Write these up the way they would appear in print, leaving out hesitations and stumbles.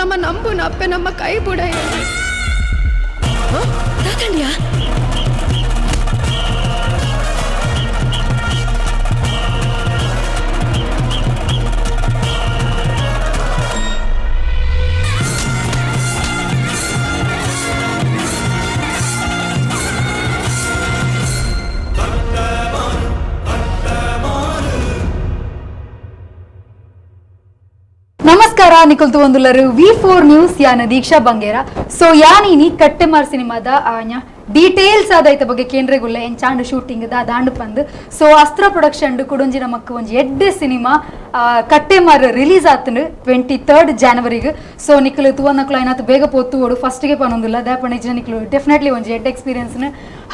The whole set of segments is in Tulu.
ನಮ್ಮ ನಂಬುನ ಅಪ್ಪೆ ನಮ್ಮ ಕೈ ಬುಡ. ತಾತಂಡ್ಯಾ? ನಮಸ್ಕಾರ, ನಿಖಲ್ ತುವಂದುಲ್ಲರು V4 news ಯಾನ ದೀಕ್ಷಾ ಬಂಗೇರ. ಸೊ ಯಾನೀನಿ ಕಟ್ಟೆಮಾರ್ ಸಿನಿಮಾದ ಡೀಟೇಲ್ಸ್ ಆದೈತ ಬಗ್ಗೆ ಕೇಂದ್ರಗುಲ್ಲ ಎಂಚಾಂಡು ಶೂಟಿಂಗ್ the ದಾಂಡು ಪಂದ್. ಸೊ ಅಸ್ತ್ರ ಪ್ರೊಡಕ್ಷನ್ ಕುಡೊಂಜಿ ನಮಕ್ ಒಂಜಿ ಎಡ್ಡೆ ಸಿನಿಮಾ ಕಟ್ಟೆಮಾರ್ ರಿಲೀಸ್ ಆತನು 23 ಜಾನ್ವರಿಗೆ. ಸೊ ನಿಖಲ್ ತುವನ್ನಕ್ಲು ಐನಾತ್ ಬೇಗ ಪೋತು ಓಡು ಫಸ್ಟ್ಗೆ ಪನೊಂದಿಲ್ಲ ದಾಪಣ ಇಜ್ಜ ನಿಖಲು ಡೆಫಿನೆಟ್ಲಿ ಒಂಜಿ ಎಡ್ಡೆ ಎಕ್ಸ್ಪೀರಿಯನ್ಸ್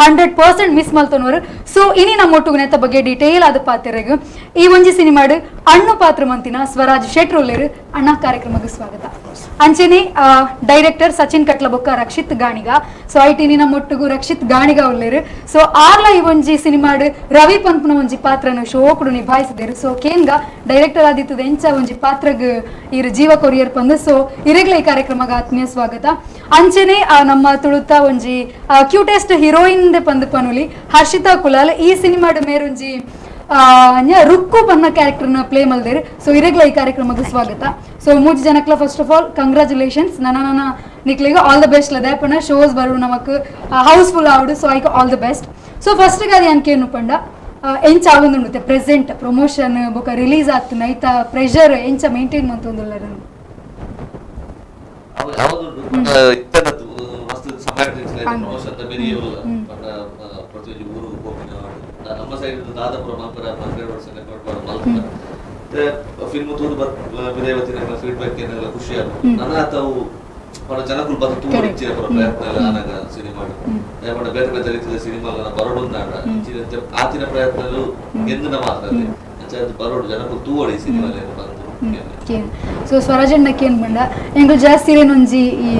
100% ಮಿಸ್ ಮಲ್ತೊನವರು. ಸೊ ಇನಿ ನಮ್ಮ ಒಟ್ಟುಗು ನೆತ್ತ ಬಗ್ಗೆ ಡೀಟೇಲ್ ಆದ ಪಾತೆರೆಗ್ ಈ ಒಂಜಿ ಸಿನಿಮಾಡು ಅಣ್ಣು ಪಾತ್ರ ಮಂತಿನ ಸ್ವರಾಜ್ ಶೆಟ್ರೋಲೇರು. ಅಣ್ಣ, ಕಾರ್ಯಕ್ರಮಕ್ಕೆ ಸ್ವಾಗತ. ಅಂಚೆನೆ ಡೈರೆಕ್ಟರ್ ಸಚಿನ್ ಕಟ್ಲಬೊಕ್ಕ ರಕ್ಷಿತ್ ಗಾಣಿಗ. ಸೊ IT ನಮ್ಮ ಒಟ್ಟುಗು ರಕ್ಷಿತ್ ಗಾಣಿಗ ಉಲ್ಲೇರು. ಸೊ ಆರ್ಲ ಈ ಒಂಜಿ ಸಿನಿಮಾಡು ರವಿ ಪಂಪ್ನ ಒಂಜಿ ಪಾತ್ರನು ಶೋಕುಡು ನಿಭಾಯಿಸಿದರು. ಸೊ ಕೇನ್ಗ ಡೈರೆಕ್ಟರ್ ಆದಿತ್ತದ ಎಂಚ ಒಂಜಿ ಪಾತ್ರಗ್ ಇರು ಜೀವ ಕೊರಿಯರ್ ಪಂದು. ಸೊ ಇರೆಗ್ಲ ಈ ಕಾರ್ಯಕ್ರಮಕ್ಕೆ ಆತ್ಮೀಯ ಸ್ವಾಗತ. ಅಂಚೆನೆ ನಮ್ಮ ತುಳುತ ಒಂಜಿ ಕ್ಯೂಟೆಸ್ಟ್ ಹೀರೋಯಿನ್ ಪಂದು ಪನುಲಿ ಹರ್ಷಿತಾ ಕುಲಾಲ್. ಈ ಸಿನಿಮಾಡು ಮೇರೊಂಜಿ ರುಕ್ಕು ಬನ್ನ ಕ್ಯಾರೆಕ್ಟರ್ನ ಪ್ಲೇ ಮಲ್ದೇರು. ಸೊ ಇರೆಗ್ಲ ಈ ಕಾರ್ಯಕ್ರಮಕ್ಕೆ ಸ್ವಾಗತ. ಸೊ ಮೂಜಿ ಜನಕ್ಲ first of all congratulations. ನನ್ನ ನನ್ನ ನಿಕ್ಲಿಗೆ all the best. ಲದಾಪಣ shows ಬರು ನಮಕ್ ಹೌಸ್ಫುಲ್ ಆವಡು. ಸೊ ಐಕ್ all the best. So first ಅದು ಅನ್ಕೇನು ಪಂಡ ಎಂಚ ಆವೊಂದುಂಡುತ್ತೆ ಪ್ರೆಸೆಂಟ್ ಪ್ರಮೋಷನ್ ಬೊಕ ರಿಲೀಸ್ ಆಗ್ತದೆ ಐತ ಪ್ರೆಷರ್ ಎಂಚ ಮೇಂಟೈನ್ ಮಂತೊಂದುಲ್ಲ? ನಮ್ಮ ಸೈಡ್ ದಾದಾಪುರ ಮಲ್ಪರ ವರ್ಷ ಮಲ್ಪರ ಫಿಲ್ಮ್ ತೂದು ವಿದೇವತಿನ ಫೀಡ್ಬ್ಯಾಕ್ ಏನೆಲ್ಲ ಖುಷಿ ಆಗ ನನ್ನ ತಾವು ಪಡ ಜನಕುಲು ಬಂದು ತೂರು ಇಚ್ಚಿನ ಪುರ ಪ್ರಯತ್ನ ಎಲ್ಲ ಆನಾಗ ಸಿನಿಮಾ ಪಂಡ ಬೇರೆ ಬೇರೆ ರೀತಿಯ ಸಿನಿಮಾ ಬರೋಡು ನಾಡ ಆತಿನ ಪ್ರಯತ್ನಲು ಗೆಂದಿನ ಮಾತ್ರ ಅಂಚ ಅದು ಬರೋಡು ಜನಕುಲು ತೂವಡಿ ಸಿನಿಮಾ ಬಂದು. ಸೊ ಸ್ವರಾಜಣ್ಣ ಕೇನ್ ಬಂಡ ಎಂಕುಲು ಜಾಸ್ತಿ ಒಂಜಿ ಈ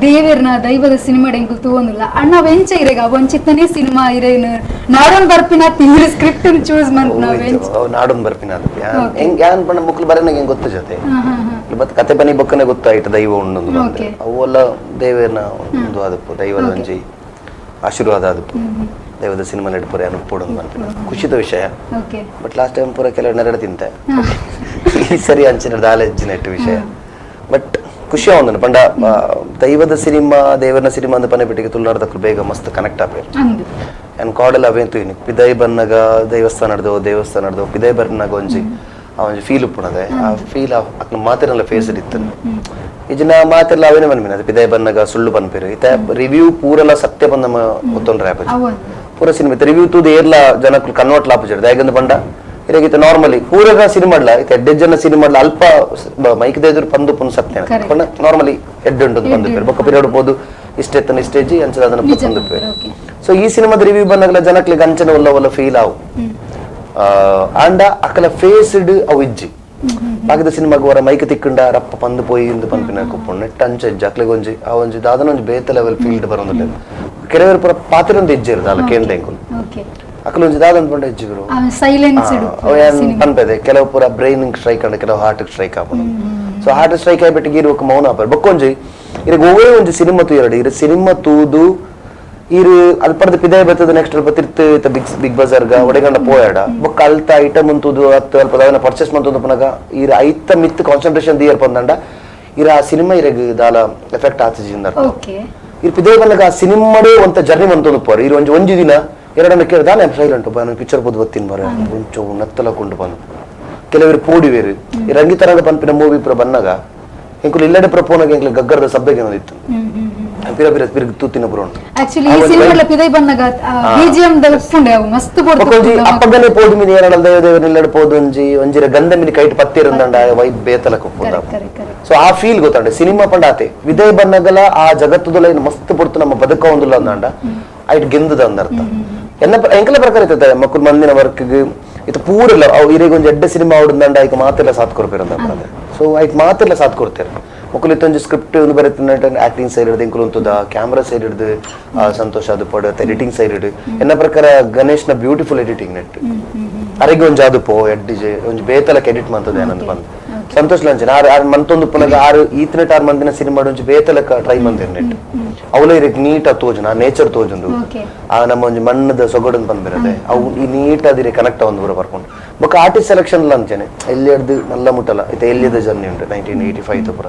ದೇವೆರ್ನ ದೈವದ ಸಿನಿಮಾ ಎಂಕುಲು ತೂವೊಂದುಲ್ಲ. ಅಣ್ಣ ವೆಂಚ ಇರೆಗ ಒಂಚಿತ್ತನೇ ಸಿನಿಮಾ ಇರೇನು ನಾಡೊಂದು ಬರ್ಪಿನ ತಿಂಗಳು ಸ್ಕ್ರಿಪ್ಟ್ ಚೂಸ್ ಮಂತ್ ನಾವ್ ನಾಡೊಂದು ಬರ್ಪಿನ ಹೆಂಗ್ ಯಾನ್ ಪಂಡ ಮುಕ್ಲು ಬರನಾಗ ಹೆಂಗ್ ಗೊತ್ತ ಜೊತೆ ಮತ್ತೆ ಕತೆ ಬನಿ ಬೊಕ್ಕನೆ ಗೊತ್ತಾಯ್ತು ದೈವ ಉಂಡು ಬಂದ್ರೆ ಅವೆಲ್ಲ ದೇವೇರ್ನ ಒಂದು ಅದಪ್ಪು ದೈವದ ಒಂಜಿ ಆಶೀರ್ವಾದ ಅದಪ್ಪು ದೈವದ ಸಿನಿಮಾ ನಡ್ಪುರೆ ಅನುಪೋಡು ಅನ್ಪಿನ ಖುಷಿದ ವಿಷಯ. But last time ಪೂರ ಕೆಲವು ನೆರಡು ತಿಂತೆ ಈ ಸರಿ ಅಂಚಿನ ದಾಲೆಜ್ಜಿನ ವಿಷಯ. ಬಟ್ ಖುಷಿ ಆವೊಂದುಂಡು ಪಂಡ ದೈವದ ಸಿನಿಮಾ ದೇವರ ಸಿನಿಮಾ ಅಂದ್ ಪನೆ ಬಿಟ್ಟಿಗೆ ತುಳುನಾಡ್ದಕ್ಲು ಬೇಗ ಮಸ್ತ್ ಕನೆಕ್ಟ್ ಆಪೇರು. ಆ್ಯಂಡ್ ಕಾಡಲ್ ಅವೇನ್ ತೂಯಿನಿ ಪಿದೈ ಬನ್ನಗ ದೇವಸ್ಥಾನ ದೇವಸ್ಥಾನ ಪಿದೈ ಬನ್ನಗ ಒಂಜಿ ಆ ಒಂಜಿ ಫೀಲ್ ಉಪ್ಪುನದೆ ಆ ಫೀಲ್ ಅಕ್ನ ಮಾತೆರ್ನಲ ಫೇಸ್ ಇತ್ತು ಇಜಿನ ಮಾತೆರ್ಲ ಅವೇನೆ ಪನ್ಪಿನ ಅದು ಪಿದೈ ಬನ್ನಗ ಸುಳ್ಳು ಪನ್ಪೇರು ಇತ್ತೆ ರಿವ್ಯೂ ಪೂರಲ ಸತ್ಯ ಪಂದ್ ನಮ್ಮ ಒತ್ತೊಂಡ್ರೆ ಆಪುಜಿ ಪೂರ ಸಿನಿಮಾ ರಿವ್ಯೂ ತೂದು ಏರ್ಲ ಜನಕ್ಕಲು ಕನ್ವರ್ಟ್ ಲಾಪುಜೆರ್ ದಾಯೆಗಂದ್ ಪಂಡ ಇರೆಗಿತ್ತ ನಾರ್ಮಲಿ ಪೂರಗ ಸಿನಿಮಾಡ್ಲ ಇತ್ತೆ ಎಡ್ಡೆ ಜನ ಸಿನಿಮಾಡ್ಲ ಅಲ್ಪ ಮೈಕ್ ದೇದುರು ಪಂದು ಪುನ್ ಸತ್ಯ ಪಂಡ ನಾರ್ಮಲಿ ಎಡ್ಡೆ ಉಂಟು ಬಂದು ಬೊಕ್ಕ ಪಿರಿಯಡ್ ಪೋದು ಇಷ್ಟೆತ್ತನ ಇಷ್ಟೇಜಿ ಅಂಚದ ಅದನ್ನ ಪಂದು. ಸೊ ಈ ಸಿನಿಮಾದ ರಿವ್ಯೂ ಬಂದಾಗಲ ಜನಕ್ಲಿಗೆ ಅಂಚನೆ ಒಲ್ಲ ಒಲ್ಲ ಫೀಲ್ ಆವು ಆಂಡ ಅಕಲ ಫೇಸ್ಡ್ ಅವು ಇಜ್ಜಿ ಬಾಕಿದ ಸಿನಿಮಾಗ್ ವರ ಮೈಕ್ ತಿಕ್ಕಂಡ ರಪ್ಪ ಪಂದು ಪೋಯಿ ಇಂದು ಪನ್ಪಿನ ಕುಪ್ಪು ನೆಟ್ ಅಂಚ ಇಜ್ಜಿ ಅಕ್ಲೆಗ್ ಒಂಜಿ ಆ ಒಂಜಿ ದಾದನ ಒಂಜಿ ಬೇತೆ ಲೆವೆಲ್ ಫೀಲ್ಡ್ ಬರೋದಿಲ್ಲ. ಕೆಲವರು ಪೂರ ಪಾತಿರೊಂದು ಇಜ್ಜೆರ್ ದಾಲ ಕೇಂದ್ರ ಎಂಕುಲು ಅಕಲ್ ಒಂಜಿ ದಾದ ಪಂಡ ಇಜ್ಜಿ ಗುರು ಪನ್ಪೆದೆ ಕೆಲವು ಪೂರ ಬ್ರೈನ್ ಸ್ಟ್ರೈಕ್ ಅಂಡ ಕೆಲವು ಹಾರ್ಟ್ ಸ್ಟ್ರೈಕ್ ಆಪುಂಡು. So heart strike ಆಯ್ಬಿಟ್ಟು ಗೀರು ఒక ಮೌನ ಆಪರ್ ಬೊಕ್ಕೊಂಜಿ ಇರಗ್ ಒವ್ವೇ ಒಂಜಿ ಸಿನಿಮಾ ತೂಯರಡು ಇರು ಸಿನಿಮಾ ತೂದು ಇರು ಅಲ್ಪರ್ದ ಪಿದಾಯಿ ಬರ್ತದ ನೆಕ್ಸ್ಟ್ ಅಲ್ಪ ತಿರ್ತು ಇತ್ತ ಬಿಗ್ ಬಿಗ್ ಬಜಾರ್ಗ ಒಡೆಗಂಡ ಪೋಯಾಡ ಬೊಕ್ಕ ಅಲ್ತ ಐಟಮ್ ಅಂತೂದು ಅತ್ತು ಅಲ್ಪ ದಾದನ ಪರ್ಚೇಸ್ ಮಂತುದು ಪನಗ ಇರು ಐತ ಮಿತ್ ಕಾನ್ಸಂಟ್ರೇಷನ್ ದಿಯರ್ ಪಂದಂಡ ಇರ ಆ ಸಿನಿಮಾ ಇರಗ್ ದಾಲ ಎಫೆಕ್ಟ್ ಆತಜಿ ಅರ್ಥ. ಇರು ಪಿದಾಯಿ ಬನ್ನಗ ಆ ಸಿನಿಮಾಡೇ ಒಂತ ಜರ್ನಿ ಮಂತೊಂದು ಪೋರು ಇರು ಒಂಜಿ ಒಂಜಿ ದಿನ ಎರಡನ್ನ ಕೇಳಿ ದಾನೆ ಸೈಲೆಂಟ್ ಬಾ ಪಿಕ್ಚರ್ ಪೋದು ಬತ್ತೀನಿ ಬರ ಒಂಚು ನತ್ತಲ ಕೊಂಡು ಬಂದು ಕೆಲವರು ಪೋಡಿವೇರು ಈ ರಂಗಿತರಂಗ ಪನ್ಪಿನ ಮೂವಿ ಪುರ ಬನ್ನಗ ಎಂಕುಲು ಇಲ್ಲಡೆ ಪುರ ಪೋನಾಗ ಎಂಕ್ಲು ಗಗ್ಗರದ ಸಬ್ಬೆಗೆ ಇತ್ತು ಪಿರ ಪಿರ ಪಿರ ತೂತಿನ ಪುರ ಉಂಟು. ಆಕ್ಚುಲಿ ಈ ಸಿನಿಮಾಡ್ಲ ಪಿದೈ ಬನ್ನಗ ಬಿಜಿಎಂ ದ ಉಪ್ಪುಂಡೆ ಅವು ಮಸ್ತ್ ಬೊಕೊಂಜಿ ಅಪ್ಪಗನೆ ಪೋದು ಮಿನಿ ಏನಲ್ಲ ದೇವ ದೇವ ನಿಲ್ಲಡೆ ಪೋದು ಒಂಜಿ ಒಂಜಿರ ಗಂಧ ಮಿನಿ ಕೈಟ್ ಪತ್ತಿರಂದಂಡ ವೈಬ್ ಬೇತಲ ಕುಪ್ಪುಂಡ. ಸೊ ಆ ಫೀಲ್ ಗೊತ್ತಂಡೆ ಸಿನಿಮಾ ಪಂಡ ಆತೆ ವಿದಯ್ ಬನ್ನಗಲ ಆ ಜಗತ್ತುದಲ ಮಸ್ತ್ ಪೊರ್ತು ನಮ್ಮ ಬದುಕ ಒಂದುಲ್ಲ ಅಂದಂಡ ಐಟ್ ಗೆಂದದ ಅಂದರ್ಥ. ಎನ್ನ ಎಂಕಲ ಪ್ರಕಾರ ಇರ್ತದೆ ಮಕ್ಕಳು ಮಂದಿನ ವರ್ಕ್ಗೆ ಇದು ಪೂರೆಲ್ಲ ಅವು ಇರೆಗ್ ಒಂಜಿ ಎಡ್ಡೆ ಸಿನಿಮಾ ಆವಡುಂದಂಡ ಐಕ್ ಮಾತೆಲ್ಲ ಸಾಥ್ ಕೊರ್ಪೆರ್ ಅಂದ. ಸೊ ಐಕ್ ಮಾತೆಲ್ಲ ಸಾಥ್ ಕೊಡ್ತೇವೆ ಮೊಕುಲು ಇತ್ತೊಂಜಿ ಸ್ಕ್ರಿಪ್ಟ್ ಒಂದು ಬರೆತಿನ ಆಕ್ಟಿಂಗ್ ಸೈಡ್ ಹಿಡ್ದು ಎಂಕುಲು ಉಂತುದ ಕ್ಯಾಮ್ರಾ ಸೈಡ್ ಹಿಡ್ದು ಸಂತೋಷ ಅದು ಪಡ್ ಎಡಿಟಿಂಗ್ ಸೈಡ್ ಹಿಡ್ದು ಎನ್ನ ಪ್ರಕಾರ ಗಣೇಶ್ನ beautiful editing net ಅರೆಗೆ ಒಂಜಿ ಅದು ಪೋ ಎಡ್ಡಿಜೆ ಒಂಜಿ ಬೇತಲಕ್ಕೆ ಎಡಿಟ್ ಮಂತದ ಏನಂತ ಬಂದು. Santosh ಲಾಂಛನ ಆರು ಆರು ಮಂತೊಂದು ಪುನಗ ಆರು ಈತನೆಟ್ ಆರು ಮಂದಿನ ಸಿನಿಮಾ ಒಂಜಿ ಬೇತಲಕ ಟ್ರೈ ಮಂದಿರ್ ನೆಟ್ ಅವಲ ಇರಕ್ ನೀಟ್ ಆ ತೋಜುನ ಆ ನೇಚರ್ ತೋಜುಂಡು. ಆ ನಮ್ಮ ಒಂಜಿ ಮಣ್ಣದ ಸೊಗಡನ್ ಬಂದಿರತ್ತೆ ಅವು ಈ ನೀಟ್ ಅದಿರೆ ಕನೆಕ್ಟ್ ಒಂದು ಪೂರ ಬರ್ಕೊಂಡು. ಬೊಕ್ಕ ಆರ್ಟಿಸ್ಟ್ ಸೆಲೆಕ್ಷನ್ ಅಂಚನೆ ಎಲ್ಲಿ ಹಿಡ್ದು ಮಲ್ಲ ಮುಟ್ಟಲ್ಲ ಇತ್ತೆ ಎಲ್ಲಿದ ಜರ್ನಿ ಉಂಟು 1985 ಪೂರ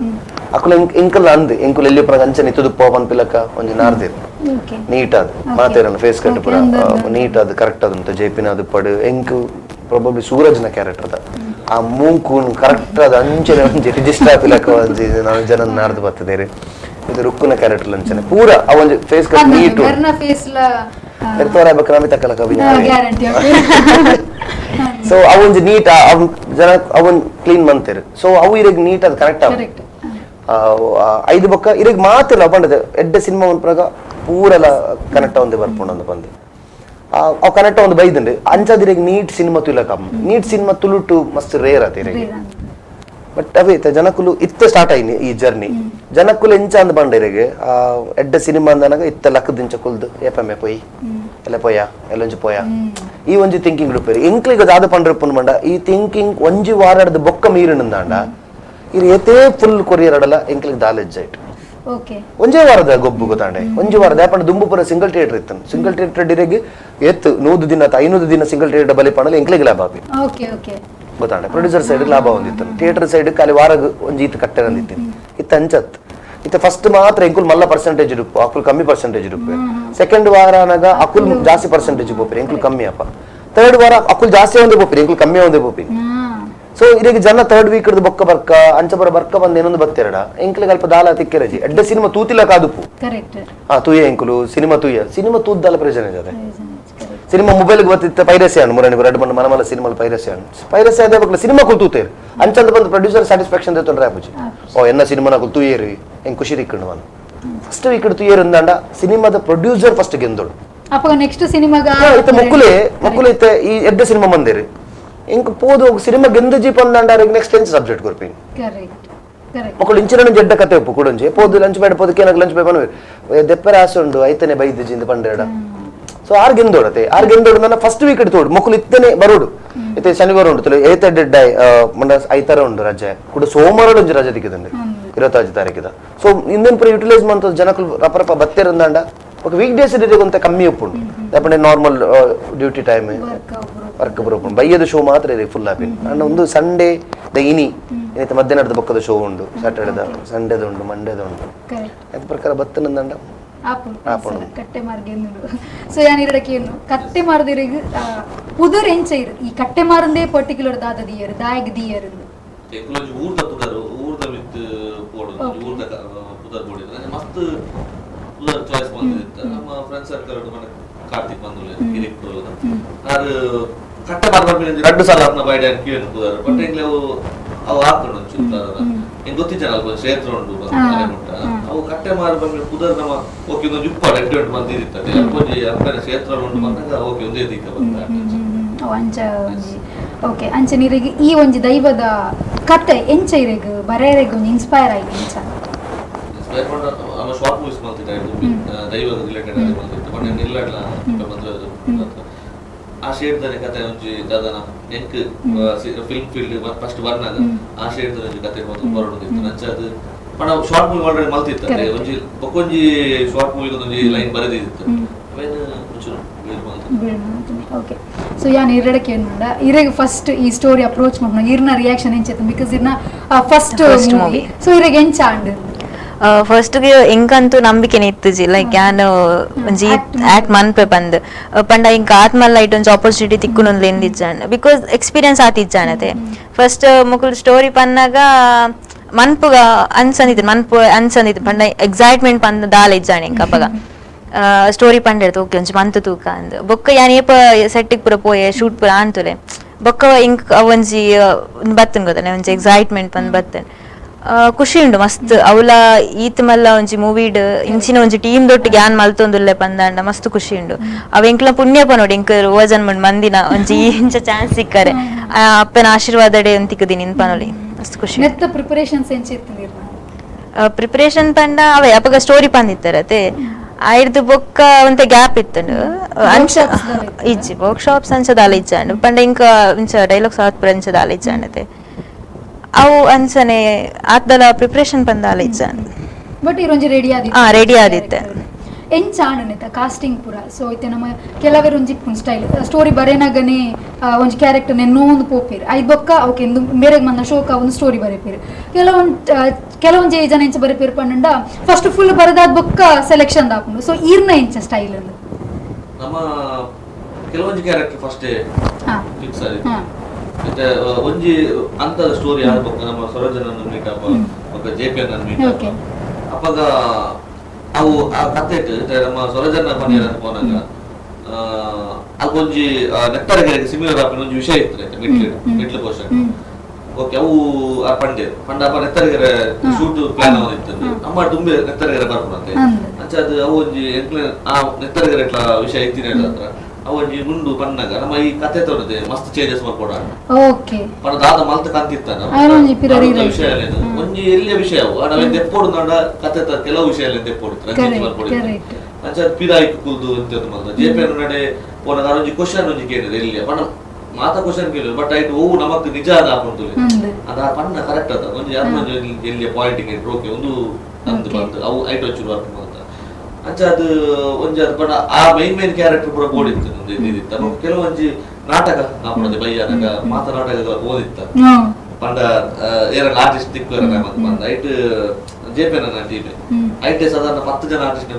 ಅಕುಲ ಎಂಕಲ್ ಅಂದ್ ಎಂಕುಲ್ ಎಲ್ಲಿ ಪುರ ಅಂಚನೆ ಇತ್ತದು ಪೋ ಪನ್ಪಿಲಕ್ಕ ಒಂಜಿ ನಾರ್ದಿರ್ ನೀಟ್ ಅದು ಮಾತೇರನ ಫೇಸ್ ಕಟ್ ಪೂರ ನೀಟ್ ಅದು ಕರೆಕ್ಟ್ ಅದು ಉಂಟು. ಜೈಪಿನ ಅದು ಪಡು ಎಂಕು ಪ್ರಾಬಬ್ಲಿ ಸೂರಜ್ನ ಕ್ಯಾರೆಕ್ಟರ್ ಅದ ಆ ಮೂಂಕು ಕರೆಕ್ಟ್ ಅದು ಅಂಚನೆ ಒಂಜಿ ರಿಜಿಸ್ಟರ್ ಆಪಿಲಕ್ಕ ಒಂಜಿ ನಾನು ಜನ ನಾರ್ದು ಬರ್ತದೇರಿ. ಇದು ರುಕ್ಕುನ ಕ್ಯಾರೆಕ್ಟರ್ ಅಂಚನೆ ಪೂರ ಆ ಒಂಜಿ face cut neat ಎರ್ತೋರ ಬಕ್ಕ ನಮಿ ತಕ್ಕಲಕ ಗ್ಯಾರಂಟಿ. ಸೊ ಅವೊಂಜಿ ನೀಟ್ ಅವನ್ ಜನ ಅವನ್ ಕ್ಲೀನ್ ಮಂತೇರು. ಸೊ ಅವು ಇರಗ್ ನೀಟ್ ಅದು ಕರೆಕ್ಟ್ ಆಗ ಐದು ಬೊಕ್ಕ ಇರಗ್ ಮಾತಿಲ್ಲ ಪಂಡದ ಎಡ್ಡೆ ಸಿನಿಮಾ ಪೂರಲ ಕನೆಕ್ಟ್ ಒಂದೇ ಬರ್ಪುಂಡು ಅಂದ್ ಬಂದು ಅವು ಕನೆಕ್ಟ್ ಒಂದು ಬೈದಂಡು ಅಂಚಾದಿರಗ್ ನೀಟ್ ಸಿನಿಮಾ ತುಲಕ ನೀಟ್ ಸಿನಿಮಾ ತುಳುಟು ಮಸ್ತ್ ರೇರ್ ಆತ ಇರಗ್. ಬಟ್ ಅವೇ ಜನಕುಲು ಇತ್ತ ಸ್ಟಾರ್ಟ್ ಆಯ್ನಿ ಈ ಜರ್ನಿ ಜನಕುಲು ಎಂಚ ಅಂದ್ ಬಂಡ ಇರಗ್ ಎಡ್ಡೆ ಸಿನಿಮಾ ಅಂದನಾಗ ಇತ್ತ ಲಕ್ಕದಿಂಚ ಕುಲ್ದು ಏಪಮ್ಮೆ ಪೊಯ್ ಎಲ್ಲ ಪೋಯ ಎಲ್ಲೊಂಜಿ ಪೋಯ ಈ ಒಂಜಿ ಥಿಂಕಿಂಗ್ ಡುಪ್ಪೇರಿ ಎಂಕ್ಲಿಗ ದಾದ ಪಂಡ್ರಪ್ಪನ ಮಂಡ ಈ ಥಿಂಕಿಂಗ್ ಒಂಜಿ ವಾರಾಡ್ದ ಬೊಕ್ಕ ಮೀರಿನಂದಾಂಡ ಇದು ಏತೇ ಫುಲ್ ಕೊರಿಯರ್ ಅಡಲ ಎಂಕ್ಲಿಗ್ ದಾಲೆಜ್ಜ it. ಒಂಜೇ ವಾರದ ಗೊಬ್ಬು ಗೊತ್ತಾಂಡೆ ಒಂಜಿ ವಾರದ ಯಾಪಂಡ ದುಂಬು ಪೂರ ಸಿಂಗಲ್ ಥಿಯೇಟರ್ ಇತ್ತು. ಸಿಂಗಲ್ ಥಿಯೇಟರ್ ಡಿರೆಗ್ ಎತ್ತು 100 ದಿನ 500 ದಿನ ಸಿಂಗಲ್ ಥಿಯೇಟರ್ ಬಲಿ ಪಂಡಲ ಎಂಕ್ಲಿಗ್ ಲಾಭ ಆಪಿ ಗೊತ್ತಾಂಡೆ. ಪ್ರೊಡ್ಯೂಸರ್ ಸೈಡ್ ಲಾಭ ಹೊಂದಿತ್ತು, ಥಿಯೇಟರ್ ಸೈಡ್ ಖಾಲಿ ವಾರಗ್ ಒಂಜಿ ಇತ್ತು ಕಟ್ಟೆ ಅಂದಿತ್ತು ಇತ್ತು ಅಂಚತ್ ಇತ್ತ ಫಸ್ಟ್ ಮಾತ್ರ ಎಂಕುಲ್ ಮಲ್ಲ ಪರ್ಸೆಂಟೇಜ್ ಇರುಪ್ಪು ಅಕುಲ್ ಕಮ್ಮಿ ಪರ್ಸೆಂಟೇಜ್ ಇರುಪ್ಪು. ಸೆಕೆಂಡ್ ವಾರ ಅನಾಗ ಅಕುಲ್ ಜಾಸ್ತಿ ಪರ್ಸೆಂಟೇಜ್ ಪೋಪಿರಿ ಎಂಕುಲ್ ಕಮ್ಮಿ ಅಪ್ಪ. ಥರ್ಡ್ ವಾರ ಅಕುಲ್ ಜಾಸ್ತಿ ಒಂದೇ ಪೋಪಿರಿ ಎಂಕುಲ್ ಕಮ್ಮಿ ಒಂದೇ ಪೋಪಿ. ಸೊ ಇದೀಗ ಜನ ಥರ್ಡ್ ವೀಕ್ ಹಿಡಿದು ಬೊಕ್ಕ ಬರ್ಕ ಅಂಚ ಬರ ಬರ್ಕ ಬಂದ ಏನೊಂದು ಬತ್ತಿರಡ ಎಂಕ್ಲಿಗೆ ಅಲ್ಪ ದಾಲ ತಿಕ್ಕಿರಜಿ ಎಡ್ಡೆ ಸಿನಿಮಾ ತೂತಿಲ್ಲ ಕಾದುಪು ಹಾ ತೂಯ ಎಂಕುಲು ಸಿನಿಮಾ ತೂಯ ಸಿನಿಮಾ ತೂದ್ದಾಲ ಪ್ರಯೋಜನ ಇದೆ. ಸಿನಿಮಾ ಮೊಬೈಲ್ ಬತ್ತಿತ್ತ ಪೈರಸಿ ಅಣ್ಣ ಮುರಣಿ ರಡ್ಡು ಮಣ್ಣ ಮನಮಲ ಸಿನಿಮಾ ಪೈರಸಿ ಅಣ್ಣ ಪೈರಸಿ ಅದೇ ಬಕ್ಲ ಸಿನಿಮಾ ಕುಲ್ ತೂತೇರು ಅಂಚಂದ ಬಂದು ಪ್ರೊಡ್ಯೂಸರ್ ಸ್ಯಾಟಿಸ್ಫ್ಯಾಕ್ಷನ್ ತೊಂದರೆ ಆಪುಜಿ. ಓ ಎನ್ನ ಸಿನಿಮಾ ಕುಲ್ ತೂಯೇರು ಹೆಂಗ್ ಖುಷಿ ತಿಕ್ಕಂಡು ನಾನು ಫಸ್ಟ್ ವೀಕ್ ತೂಯೇರು ಅಂದಾಂಡ ಸಿನಿಮಾದ ಪ್ರೊಡ್ಯೂಸರ್ ಫಸ್ಟ್ ಗೆಂದೋಡು. ಅಪ್ಪ ನೆಕ್ಸ್ಟ್ ಸಿನಿಮಾಗ ಇತ್ತ ಮೊಕ್ಕುಲೆ ಮೊಕ್ಕುಲೆ ಇತ್ತ ಈ ಎಡ್ಡೆ ಸಿನಿಮಾ ಬಂದೇರಿ ಇಂಕ ಪೋದು ಸಿನಿಮಾ ಗೆಂದ ಜೀಪ್ ಅಂದಾಂಡ ನೆಕ್ಸ್ಟ್ ಎಂಚ ಸಬ್ಜೆಕ್ಟ್ ಕೊರ್ಪಿನ್ ಮಕ್ಕಳು ಇಂಚಿನ ಜಡ್ಡ ಕತೆ ಉಪ್ಪು ಕುಡೊಂಜಿ ಪೋದು ಲಂಚ್ ಬೇಡ ಪೋದು ಕೇನಕ್ ಲಂಚ್ ಬೇಡ ದೆಪ್ಪರೆ ಆಸೆ ಉಂಡು ಐತನೆ ಬೈದು ಜಿಂದ ಪಂಡೇಡ. ಸೊ ಆರ್ ಗೆಂದೋಡತೆ ಆರ್ ಗೆಂದೋಡು ನನ್ನ ಫಸ್ಟ್ ವೀಕ್ ತೋಡು ಮಕ್ಕಳು ಇತ್ತನೆ ಬರೋಡು ಇತ್ತೆ ಶನಿವಾರ ಉಂಟು ಏತ ಡೆಡ್ ಮೊన్న ಐತರ ಉಂಡು ರಜೆ ಕೂಡ ಸೋಮವಾರ ಒಂಜಿ ರಜೆ ತಿಕ್ಕಿದಂಡೆ 25 ತಾರೀಕಿದ. ಸೊ ಇಂದಿನ ಪುರ ಯುಟಿಲೈಸ್ ಮಂತ ಜನಕುಲು ರಪ ರಪ ಬತ್ತೇರಂದಾಂಡ ఒక ವೀಕ್ ಡೇಸ್ కొంత ಕಮ್ಮಿ ಉಪ್ಪುಂಡು ಯಾಪಂಡೆ normal duty time work ಬರೋಪುಂಡು ಬಯ್ಯದ show ಮಾತ್ರ ಇದೆ ಫುಲ್ ಆಪಿ ಅಂಡ್ ಒಂದು ಸಂಡೇ the ಇನಿ ಏನೈತೆ ಮಧ್ಯಾಹ್ನದ ಬೊಕ್ಕದ ಶೋ ಉಂಡು ಸ್ಯಾಟರ್ಡೇದ ಸಂಡೇದ ಉಂಡು ಮಂಡೇದ ಉಂಡು ಅದ ಪ್ರಕಾರ ಬತ್ತನಂದಂಡ ಕಟ್ಟೆ ಮಾರ್ಗೆಂದು. ಸೊ ಯಾನ್ ಇರಡಕ್ಕೆ ಕಟ್ಟೆ ಮಾರದಿರಿಗ್ ಪುದರ್ ಎಂಚ ಇರು ಈ ಕಟ್ಟೆ ಮಾರಂದೇ ಪರ್ಟಿಕ್ಯುಲರ್ ದಾದ ದಿಯರು ದಾಯಗ್ ದಿಯರು ಎಂಕುಲೊಂಜಿ ಊರ್ದ ಪುದರ್ ಊರ್ದ ಮಿತ್ ಪೋಡು ಊರ್ದ ಪುದರ್ ಬೋಡಿದ್ರೆ ಮಸ್ತ್ ಪುದರ್ ಚಾಯ್ಸ್ ಬಂದಿತ್ತು. ನಮ್ಮ ಫ್ರೆಂಡ್ ಸರ್ಕಲ್ ಮನೆ ಕಾರ್ತಿಕ್ ಬಂದು ಕಿರಿಕ್ ಆರು ಕಟ್ಟೆ ಮಾರ್ ರಡ್ಡು ಸಲ ಅಪ್ನ ಬೈಡ ಕೇಳು ಪುದರ್ ಬಟ್ ಎಂಗ್ಲೆ ಅವು ಅವು ಹಾಕೊಂಡು ಒಂಚೂರು ಎಂಗ್ ಗೊತ್ತಿಜ್ಜಾನ ಅಲ್ಪ ಕ್ಷೇತ್ರ ಉಂಟು ಮನೆ ಮುಟ್ಟ ಅವು ಕಟ್ಟೆ ಮಾರು ಬಂದ್ರೆ ಪುದರ್ ನಮ್ಮ ಓಕೆ ಒಂದೊಂದು ಉಪ್ಪಾಡು ಎಡ್ಡೆ ಉಂಟು ಬಂದಿತ್ತು ಅಲ್ಪೊಂಜಿ ಅಪ್ಪನ ಕ್ಷೇತ್ರ ಉಂಟು ಬಂದಾಗ ಓಕೆ ಒಂದೇ ದಿಕ್ಕ ಬಂದ ಅಂಚ ಒಂಜಿ ಓಕೆ ಅಂಚ ನೀರಿಗೆ ಈ ಒಂಜಿ ದೈವದ ಕತೆ ಎಂಚ ಇರೆಗ್ ಬರೆಯರೆಗ್ ಒಂಜಿ ಇನ್ಸ್ಪೈರ್ ಆಯ್ತು ಎಂಚ ಇನ್ಸ್ಪೈರ್ ಪಂಡ ಅವ ಶಾರ್ಟ್ ಮೂವೀಸ್ ಮಲ್ತಿದ್ದ ದೈವದ ರಿಲೇಟೆಡ್ ಆಗಿ ಮಲ್ತಿತ್ತು ಬಟ್ ನಿಲ್ಲಡ್ಲ ಬಂದ್ರೆ ಆ ಶೇಡ್ ದನೆ ಕತೆ ಒಂಜಿ ದಾದನ ಎಂಕ್ film field first ಬರ್ನಾಗ ಆ ಶೇಡ್ ಒಂಜಿ ಕತೆ ಮೊದಲು ಬರೋದಿತ್ತು ನಂಚ ಅದು ಪಂಡ short movie already ಮಲ್ತಿತ್ತು ಒಂಜಿ ಬೊಕ್ಕೊಂಜಿ ಶಾರ್ಟ್ ಮೂವಿ ಒಂಜಿ ಲೈನ್ ಬರೆದಿತ್ತು ಅವೇನು ಒಂಚೂರು ಓಕೆ. ಸೊ ಯಾನ್ ಇರಡಕ್ಕೆ ಏನು ಇರೆಗ್ ಫಸ್ಟ್ ಈ ಸ್ಟೋರಿ ಅಪ್ರೋಚ್ ಮಾಡ್ಕೊಂಡು ಇರ್ನ ರಿಯಾಕ್ಷನ್ ಎಂಚ because ಇರ್ನ first movie. So ಇರೆಗ್ ಎಂಚ ಅಂಡ್ ಫಸ್ಟ್ ಎಂಕಂತೂ ನಂಬಿಕೆನೆ ಇತ್ತುಜಿ ಲೈಕ್ ಯಾನ್ ಒಂಜಿ ಆಕ್ಟ್ ಮನ್ಪೆ ಪಂದ್ ಪಂಡ ಇಂಕ ಆತ್ಮಲ್ಲ ಐಟ್ ಒಂಜಿ ಆಪರ್ಚುನಿಟಿ ತಿಕ್ಕುನೊಂದು ಎಂದಿಜ್ಜಾನ್ because experience ಆತಿಜ್ಜಾನತೆ. ಫಸ್ಟ್ ಮುಕುಲ್ ಸ್ಟೋರಿ ಪನ್ನಾಗ ಮನ್ಪುಗ ಅನ್ಸಂದಿತ್ತು ಮನ್ಪು ಅನ್ಸಂದಿತ್ತು ಪಂಡ ಎಕ್ಸೈಟ್ಮೆಂಟ್ ಪಂದ್ ದಾಲ ಇಜ್ಜಾಣೆ ಇಂಕ ಅಪಗ ಸ್ಟೋರಿ ಪಂಡ ಓಕೆ ಒಂಜಿ ಮಂತು ತೂಕ ಅಂದ್ ಬೊಕ್ಕ ಯಾನ್ ಏಪ ಸೆಟ್ಟಿಗೆ ಪೂರ ಪೋಯೆ ಶೂಟ್ ಪೂರ ಅಂತುಲೆ ಬೊಕ್ಕ ಇಂಕ್ ಒಂಜಿ ಬತ್ತನ್ ಗೊತ್ತಾನೆ ಒಂಜಿ ಎಕ್ಸೈಟ್ಮೆಂಟ್ ಪಂದ್ ಬತ್ತನ್ ಖುಷಿ ಉಂಡು ಮಸ್ತ್ ಅವಲ ಈತ್ ಮಲ್ಲ ಒಂಜಿ ಮೂವಿಡ್ ಇಂಚಿನ ಒಂಜಿ ಟೀಮ್ ದೊಟ್ಟಿಗೆ ಯಾನ್ ಮಲ್ತೊಂದುಲ್ಲೆ ಪಂದಾಂಡ ಮಸ್ತ್ ಖುಷಿ ಉಂಡು. ಅವ ಎಂಕ್ಲ ಪುಣ್ಯಪ ನೋಡಿ ಎಂಕ್ ಓಜನ್ ಮಂಡ್ ಮಂದಿನ ಒಂಜಿ ಇಂಚ ಚಾನ್ಸ್ ಸಿಕ್ಕರೆ ಅಪ್ಪನ ಆಶೀರ್ವಾದಡೆ ತಿಕ್ಕದಿನಿ ಪನೊಲಿ ಮಸ್ತ್ ಖುಷಿ. ನೆತ್ತ ಪ್ರಿಪರೇಷನ್ಸ್ ಎಂಚ ಇತ್ತು? ಪ್ರಿಪರೇಷನ್ ಪಂಡ ಅವೇ ಅಪಗ ಸ್ಟೋರಿ ಪಂದಿತ್ತರತೆ ಆಯ್ದು ಬೊಕ್ಕ ಒಂತೆ ಗ್ಯಾಪ್ ಇತ್ತುಂಡು ಅಂಚ ಇಜ್ಜಿ ವರ್ಕ್ ಶಾಪ್ಸ್ ಅಂಚ ದಾಲ ಇಜ್ಜಾಂಡ್ ಪಂಡ ಇಂಕ ಇಂಚ ಡೈಲಾಗ್ಸ್ ಆತ್ ಪುರ ಅಂಚ ದಾಲ ಇಜ್ಜಾಂಡತೆ. ಅವು ಅಂಚನೆ ಆತ್ದಲ ಪ್ರಿಪ್ರೇಷನ್ ಪಂದಾಲ ಇಜ್ಜಾಂಡ್. ಬಟ್ ಇರೊಂಜಿ ರೆಡಿ ಆದಿತ್ತೆ. ಆ, ready ಆದಿತ್ತೆ. ಎಂಚ ಆಂಡನೆತ ಕಾಸ್ಟಿಂಗ್ ಪೂರ? ಸೊ ಇತ್ತೆ ನಮ್ಮ ಕೆಲವೆರ್ ಒಂಜಿ ಇಪ್ಪುಂಡು ಸ್ಟೈಲ್, ಸ್ಟೋರಿ ಬರೆನಗನೆ ಒಂಜಿ ಕ್ಯಾರೆಕ್ಟರ್ ನೆನ್ನೋಂದು ಪೋಪೆರ್, ಐದ್ ಬೊಕ್ಕ ಓಕೆ ಇಂದು ಮೇರೆಗ್ ಮಂದ ಶೋಕ ಒಂದು ಸ್ಟೋರಿ ಬರೆಪೆರ್. ಕೆಲವೊಂಜಿ ಜನ ಎಂಚ ಬರೆಪೆರ್ ಪಂಡ ಫಸ್ಟ್ ಫುಲ್ ಬರೆದಾದ ಬೊಕ್ಕ ಸೆಲೆಕ್ಷನ್ ದಾಪುಂಡು. ಸೊ ಈರ್ನ ಎಂಚ ಸ್ಟೈಲ್ ಅಂದು? ನಮ್ಮ ಕೆಲವೊಂಜಿ ಕ್ಯಾರೆಕ್ಟರ್ ಫಸ್ಟ್ ಹಾ ಫಿಕ್ಸ್ ಆದಿತ್ತು. ಹಾ ಮತ್ತೆ ಒಂಜಿ ಅಂತದ ಸ್ಟೋರಿ ಆದ ಬೊಕ್ಕ ನಮ್ಮ ಸರೋಜನನ್ನು ಮೀಟ್ ಅಪ್, ಬೊಕ್ಕ J P N meet up. ಅಪಗ ಅವು ಆ ಕತೆ ಇಟ್ಟು ನಮ್ಮ ಸರೋಜನ ಪನಿಯರ್ ಪೋನಾಗ ಅಲ್ಕೊಂಜಿ ನೆತ್ತರಗೆರೆಗೆ ಸಿಮಿಲರ್ ಆಪಿನ ಒಂಜಿ ವಿಷಯ ಇತ್ತು middle middle portion. Okay, ಅವು ಆ ಪಂಡೇರ್ ಪಂಡ ಅಪ್ಪ ನೆತ್ತರಗೆರೆ ಶೂಟ್ ಪ್ಲಾನ್ ಅವನಿತ್ತು, ನಮ್ಮ ತುಂಬೆ ನೆತ್ತರಗೆರೆ ಬರ್ಪುನಂತೆ. ಅಂಚ ಅದು ಅವು ಒಂಜಿ ಎಂಕ್ಲೆ ಆ ನೆತ್ತರಗೆರೆ ಎಟ್ಲ ವಿಷಯ ಇತ್ತಿನ ಹತ್ರ ಅವು ಒಂಜಿ ಗುಂಡು ಪನ್ನಾಗ ನಮ್ಮ ಈ ಕತೆ ತೋರದೆ ಮಸ್ತ್ ಚೇಂಜಸ್ ಮಾಡ್ಕೊಡ. ಪಂಡ ದಾದ ಮಲ್ತ ಕಾಂತಿತ್ತಾನ ಆರೊಂಜಿ ಪಿರ rewrite. ವಿಷಯ ಅಲ್ಲೇನು ಒಂಜಿ ಎಲ್ಲಿಯ ವಿಷಯ ಅವು ನಾವೇನ್ ದೆಪ್ಪೋಡು ನಾಡ ಕತೆ ಕೆಲವು ವಿಷಯ ಅಲ್ಲಿ ದೆಪ್ಪೋಡು ಚೇಂಜ್ ಮಾಡ್ಕೊಡಿ. ಅಂಚ ಅದು ಪಿರಾಯಿಕ್ ಕುಲ್ದು ಅಂತ ಮಲ್ತ ಜೆ ಪಿ ನಡೆ ಪೋನಾಗ ಒಂಜಿ ಕ್ವಶನ್ ಒಂಜಿ ಕೇಳಿದ್ರೆ ಎಲ್ಲಿಯ ಪಂಡ ಮಾತ ಕ್ವಶನ್ ಕೇಳಿದ್ರು, ಬಟ್ ಆಯ್ತು ಓವು ನಮಕ್ ನಿಜ ಅದ ಹಾಕೊಂಡು ಅದ ಪಣ್ಣ ಕರೆಕ್ಟ್ ಅದ ಒಂಜಿ ಯಾರು ಒಂಜಿ ಎಲ್ಲಿಯ ಪಾಯಿಂಟಿಂಗ್ ಇಟ್ರು ಓಕೆ ಒಂದು ಅಂದು ಬಂತು ಅವು ಐಟ್ ಒಂಚೂರು ವರ್ಕ್ ಮಾಡ್ತ. ಅಂಚ ಅದು ಒಂಜಿ ಅದು ಪಂಡ ಆ main main character ಪೂರ ಬೋಡಿತ್ತು ಒಂದು ಇದಿತ್ತು. ಅಪ್ಪ ಕೆಲವೊಂಜಿ ನಾಟಕ ನಾಪುಣದೆ ಬಯ್ಯಾನಗ ಮಾತ ನಾಟಕ ಓದಿತ್ತ ಪಂಡ ಏರಲ್ಲ ಆರ್ಟಿಸ್ಟ್ ತಿಕ್ಕು ಬಂದ ಐಟ್ ಜೆ ಪಿ ನನ್ನ ಟೀಮ್ ಐಟೆ ಸಾಧಾರಣ 10 ಜನ ಆರ್ಟಿಸ್ಟ್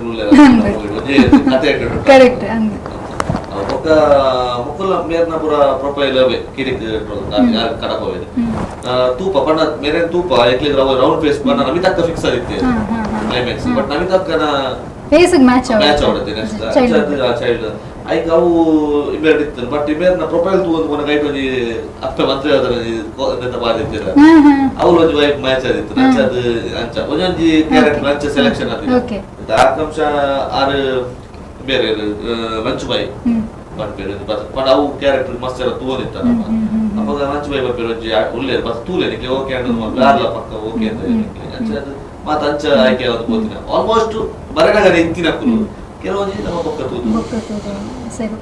ಒಂಜಿ ಕತೆ ಇಟ್ಟು. ಕರೆಕ್ಟ್ ಅಂದ್. ಬೊಕ್ಕ ಮುಕುಲ ಮೇರ್ನ ಪೂರ ಪ್ರೊಫೈಲ್ ಅವೇ ಕಿರಿಕ್ ಕಡಪವೇದು ತೂಪ ಪಂಡ ಮೇರೆ ತೂಪ ಎಕ್ಲಿಗ್ ರೌಂಡ್ ಫೇಸ್ ಪಂಡ ನಮಿತಕ್ಕ ಫಿಕ್ಸ್ ಆದಿತ್ತೆ ಹಾ, ಹಾ, ಹಾ. ಕ್ಲೈಮ್ಯಾಕ್ಸ್, ಬಟ್ ನಮಿತಕ್ಕನ face match match ಆವಡತ್ತೆ next child ಐಕ್ ಅವು ಇಬೇರ್ ಇತ್ತು. ಬಟ್ ಇಬೇರ್ನ ಪ್ರೊಫೈಲ್ ತೂ ಒಂದು ಕೊನೆ ಐಟ್ ಒಂಜಿ ಅಪ್ಪೆ ಮಂತ್ರಿ ಆದರ ಬಾದಿತ್ತಿರ ಅವ್ರು ಒಂಜಿ ವೈಫ್ ಮ್ಯಾಚ್ ಆದಿತ್ತು. ಅಂಚ ಅದು ಅಂಚ ಒಂಜೊಂಜಿ ಕ್ಯಾರೆಕ್ಟರ್ ಅಂಚ ಸೆಲೆಕ್ಷನ್ ಆದಿತ್ತು. ಆಕಾಂಕ್ಷ ಆರು ಬೇರೆ ಲಂಚ್ ಬಾಯ್ ಪನ್ಪೇರು ಪಂಡ ಅವು ಕ್ಯಾರೆಕ್ಟರ್ ಮಸ್ತ್ ಎಲ್ಲ ತೂವೊಂದಿತ್ತ ನಮ್ಮ ಅಪಗ ಲಂಚ್ ಬಾಯ್ ಪನ್ಪೇರು ಒಂಜಿ ಉಲ್ಲೇರು ಬಸ್ ತೂಲೆ ನಿಕ್ಲೆ ಓಕೆ ಅಂಡ್ ಯಾರ್ಲ ಪಕ್ಕ ಓಕೆ ಅಂತ ನಿಕ್ಲೆ. ಅಂಚ ಅದು ಮಾತ ಅಂಚ ಆಯ್ಕೆ ಆವೊಂದು ಪೋತಿನ ಆಲ್ಮೋಸ್ಟ್ ಬರೆನಗನೆ ಇತ್ತಿನಕುಲು ಕೆಲವೊಂಜಿ ನಮ್ಮ ಪಕ್ಕ ತೂದು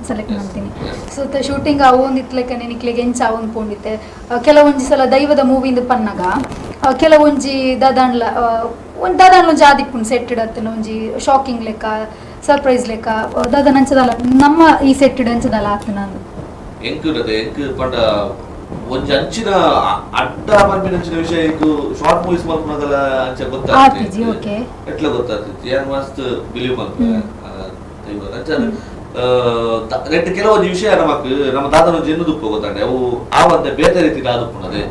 ಸೆಲೆಕ್ಟ್ ಮಾಡ್ತೀನಿ. ಸೊ ಶೂಟಿಂಗ್ ಅವೊಂದು ಇತ್ಲೆಕ್ಕನೆ ನಿಕ್ಲೆಗೆ ಎಂಚ ಅವೊಂದು ಪೋಂಡಿತ್ತೆ? ಕೆಲವೊಂಜಿ ಸಲ ದೈವದ ಮೂವಿಂದ ಪನ್ನಗ ಕೆಲವೊಂಜಿ ದಾದಾಂಡ್ಲ ಒಂದು ದಾದಾಂಡ್ಲ ಒಂಜಿ ಆದಿಪ್ಪುಂಡು ಸೆಟ್ ಇಡತ್ತನ ಒಂಜಿ ಶಾಕಿಂಗ್ ಲೆಕ್ಕ ಸರ್ಪ್ರೈಸ್ ಲೆಕ್ಕ ದಾದ ನಂಚದಲ್ಲ ನಮ್ಮ ಈ ಸೆಟ್ ಇಡ ಅಂಚದಲ್ಲ ಆತನ ಎಂಕ್ ಇಡದೆ ಎಂಕ್ ಪಂಡ ಒಂಜಿ ಅಂಚಿನ ಅಡ್ಡ ಪನ್ಪಿನ ಅಂಚಿನ ವಿಷಯ ಎಂಕ್ ಶಾರ್ಟ್ ಮೂವೀಸ್ ಮಲ್ಪುನಗಲ ಅಂಚ ಆತಿಜಿ, ಗೊತ್ತಾಗ್ತಿತ್ತು. Okay. ಎಟ್ಲ ಗೊತ್ತಾಗ್ತಿತ್ತು ಯಾನ್ ಮಸ್ತ್ ಬಿಲೀವ್ ಮಲ್ಪುವೆ ದೈವದ ಅಂಚ ಅದು, ನೆಟ್ ಕೆಲವೊಂಜಿ ವಿಷಯ ನಮಕ್ ನಮ್ಮ ದಾದನ ಒಂಜಿ ಎನ್ನುದುಪ್ಪು ಗೊತ್ತಾಂಡೆ ಅವು ಆವಂತೆ ಬೇತೆ ರೀತಿ ಆದುಪ್ಪುನದೆ.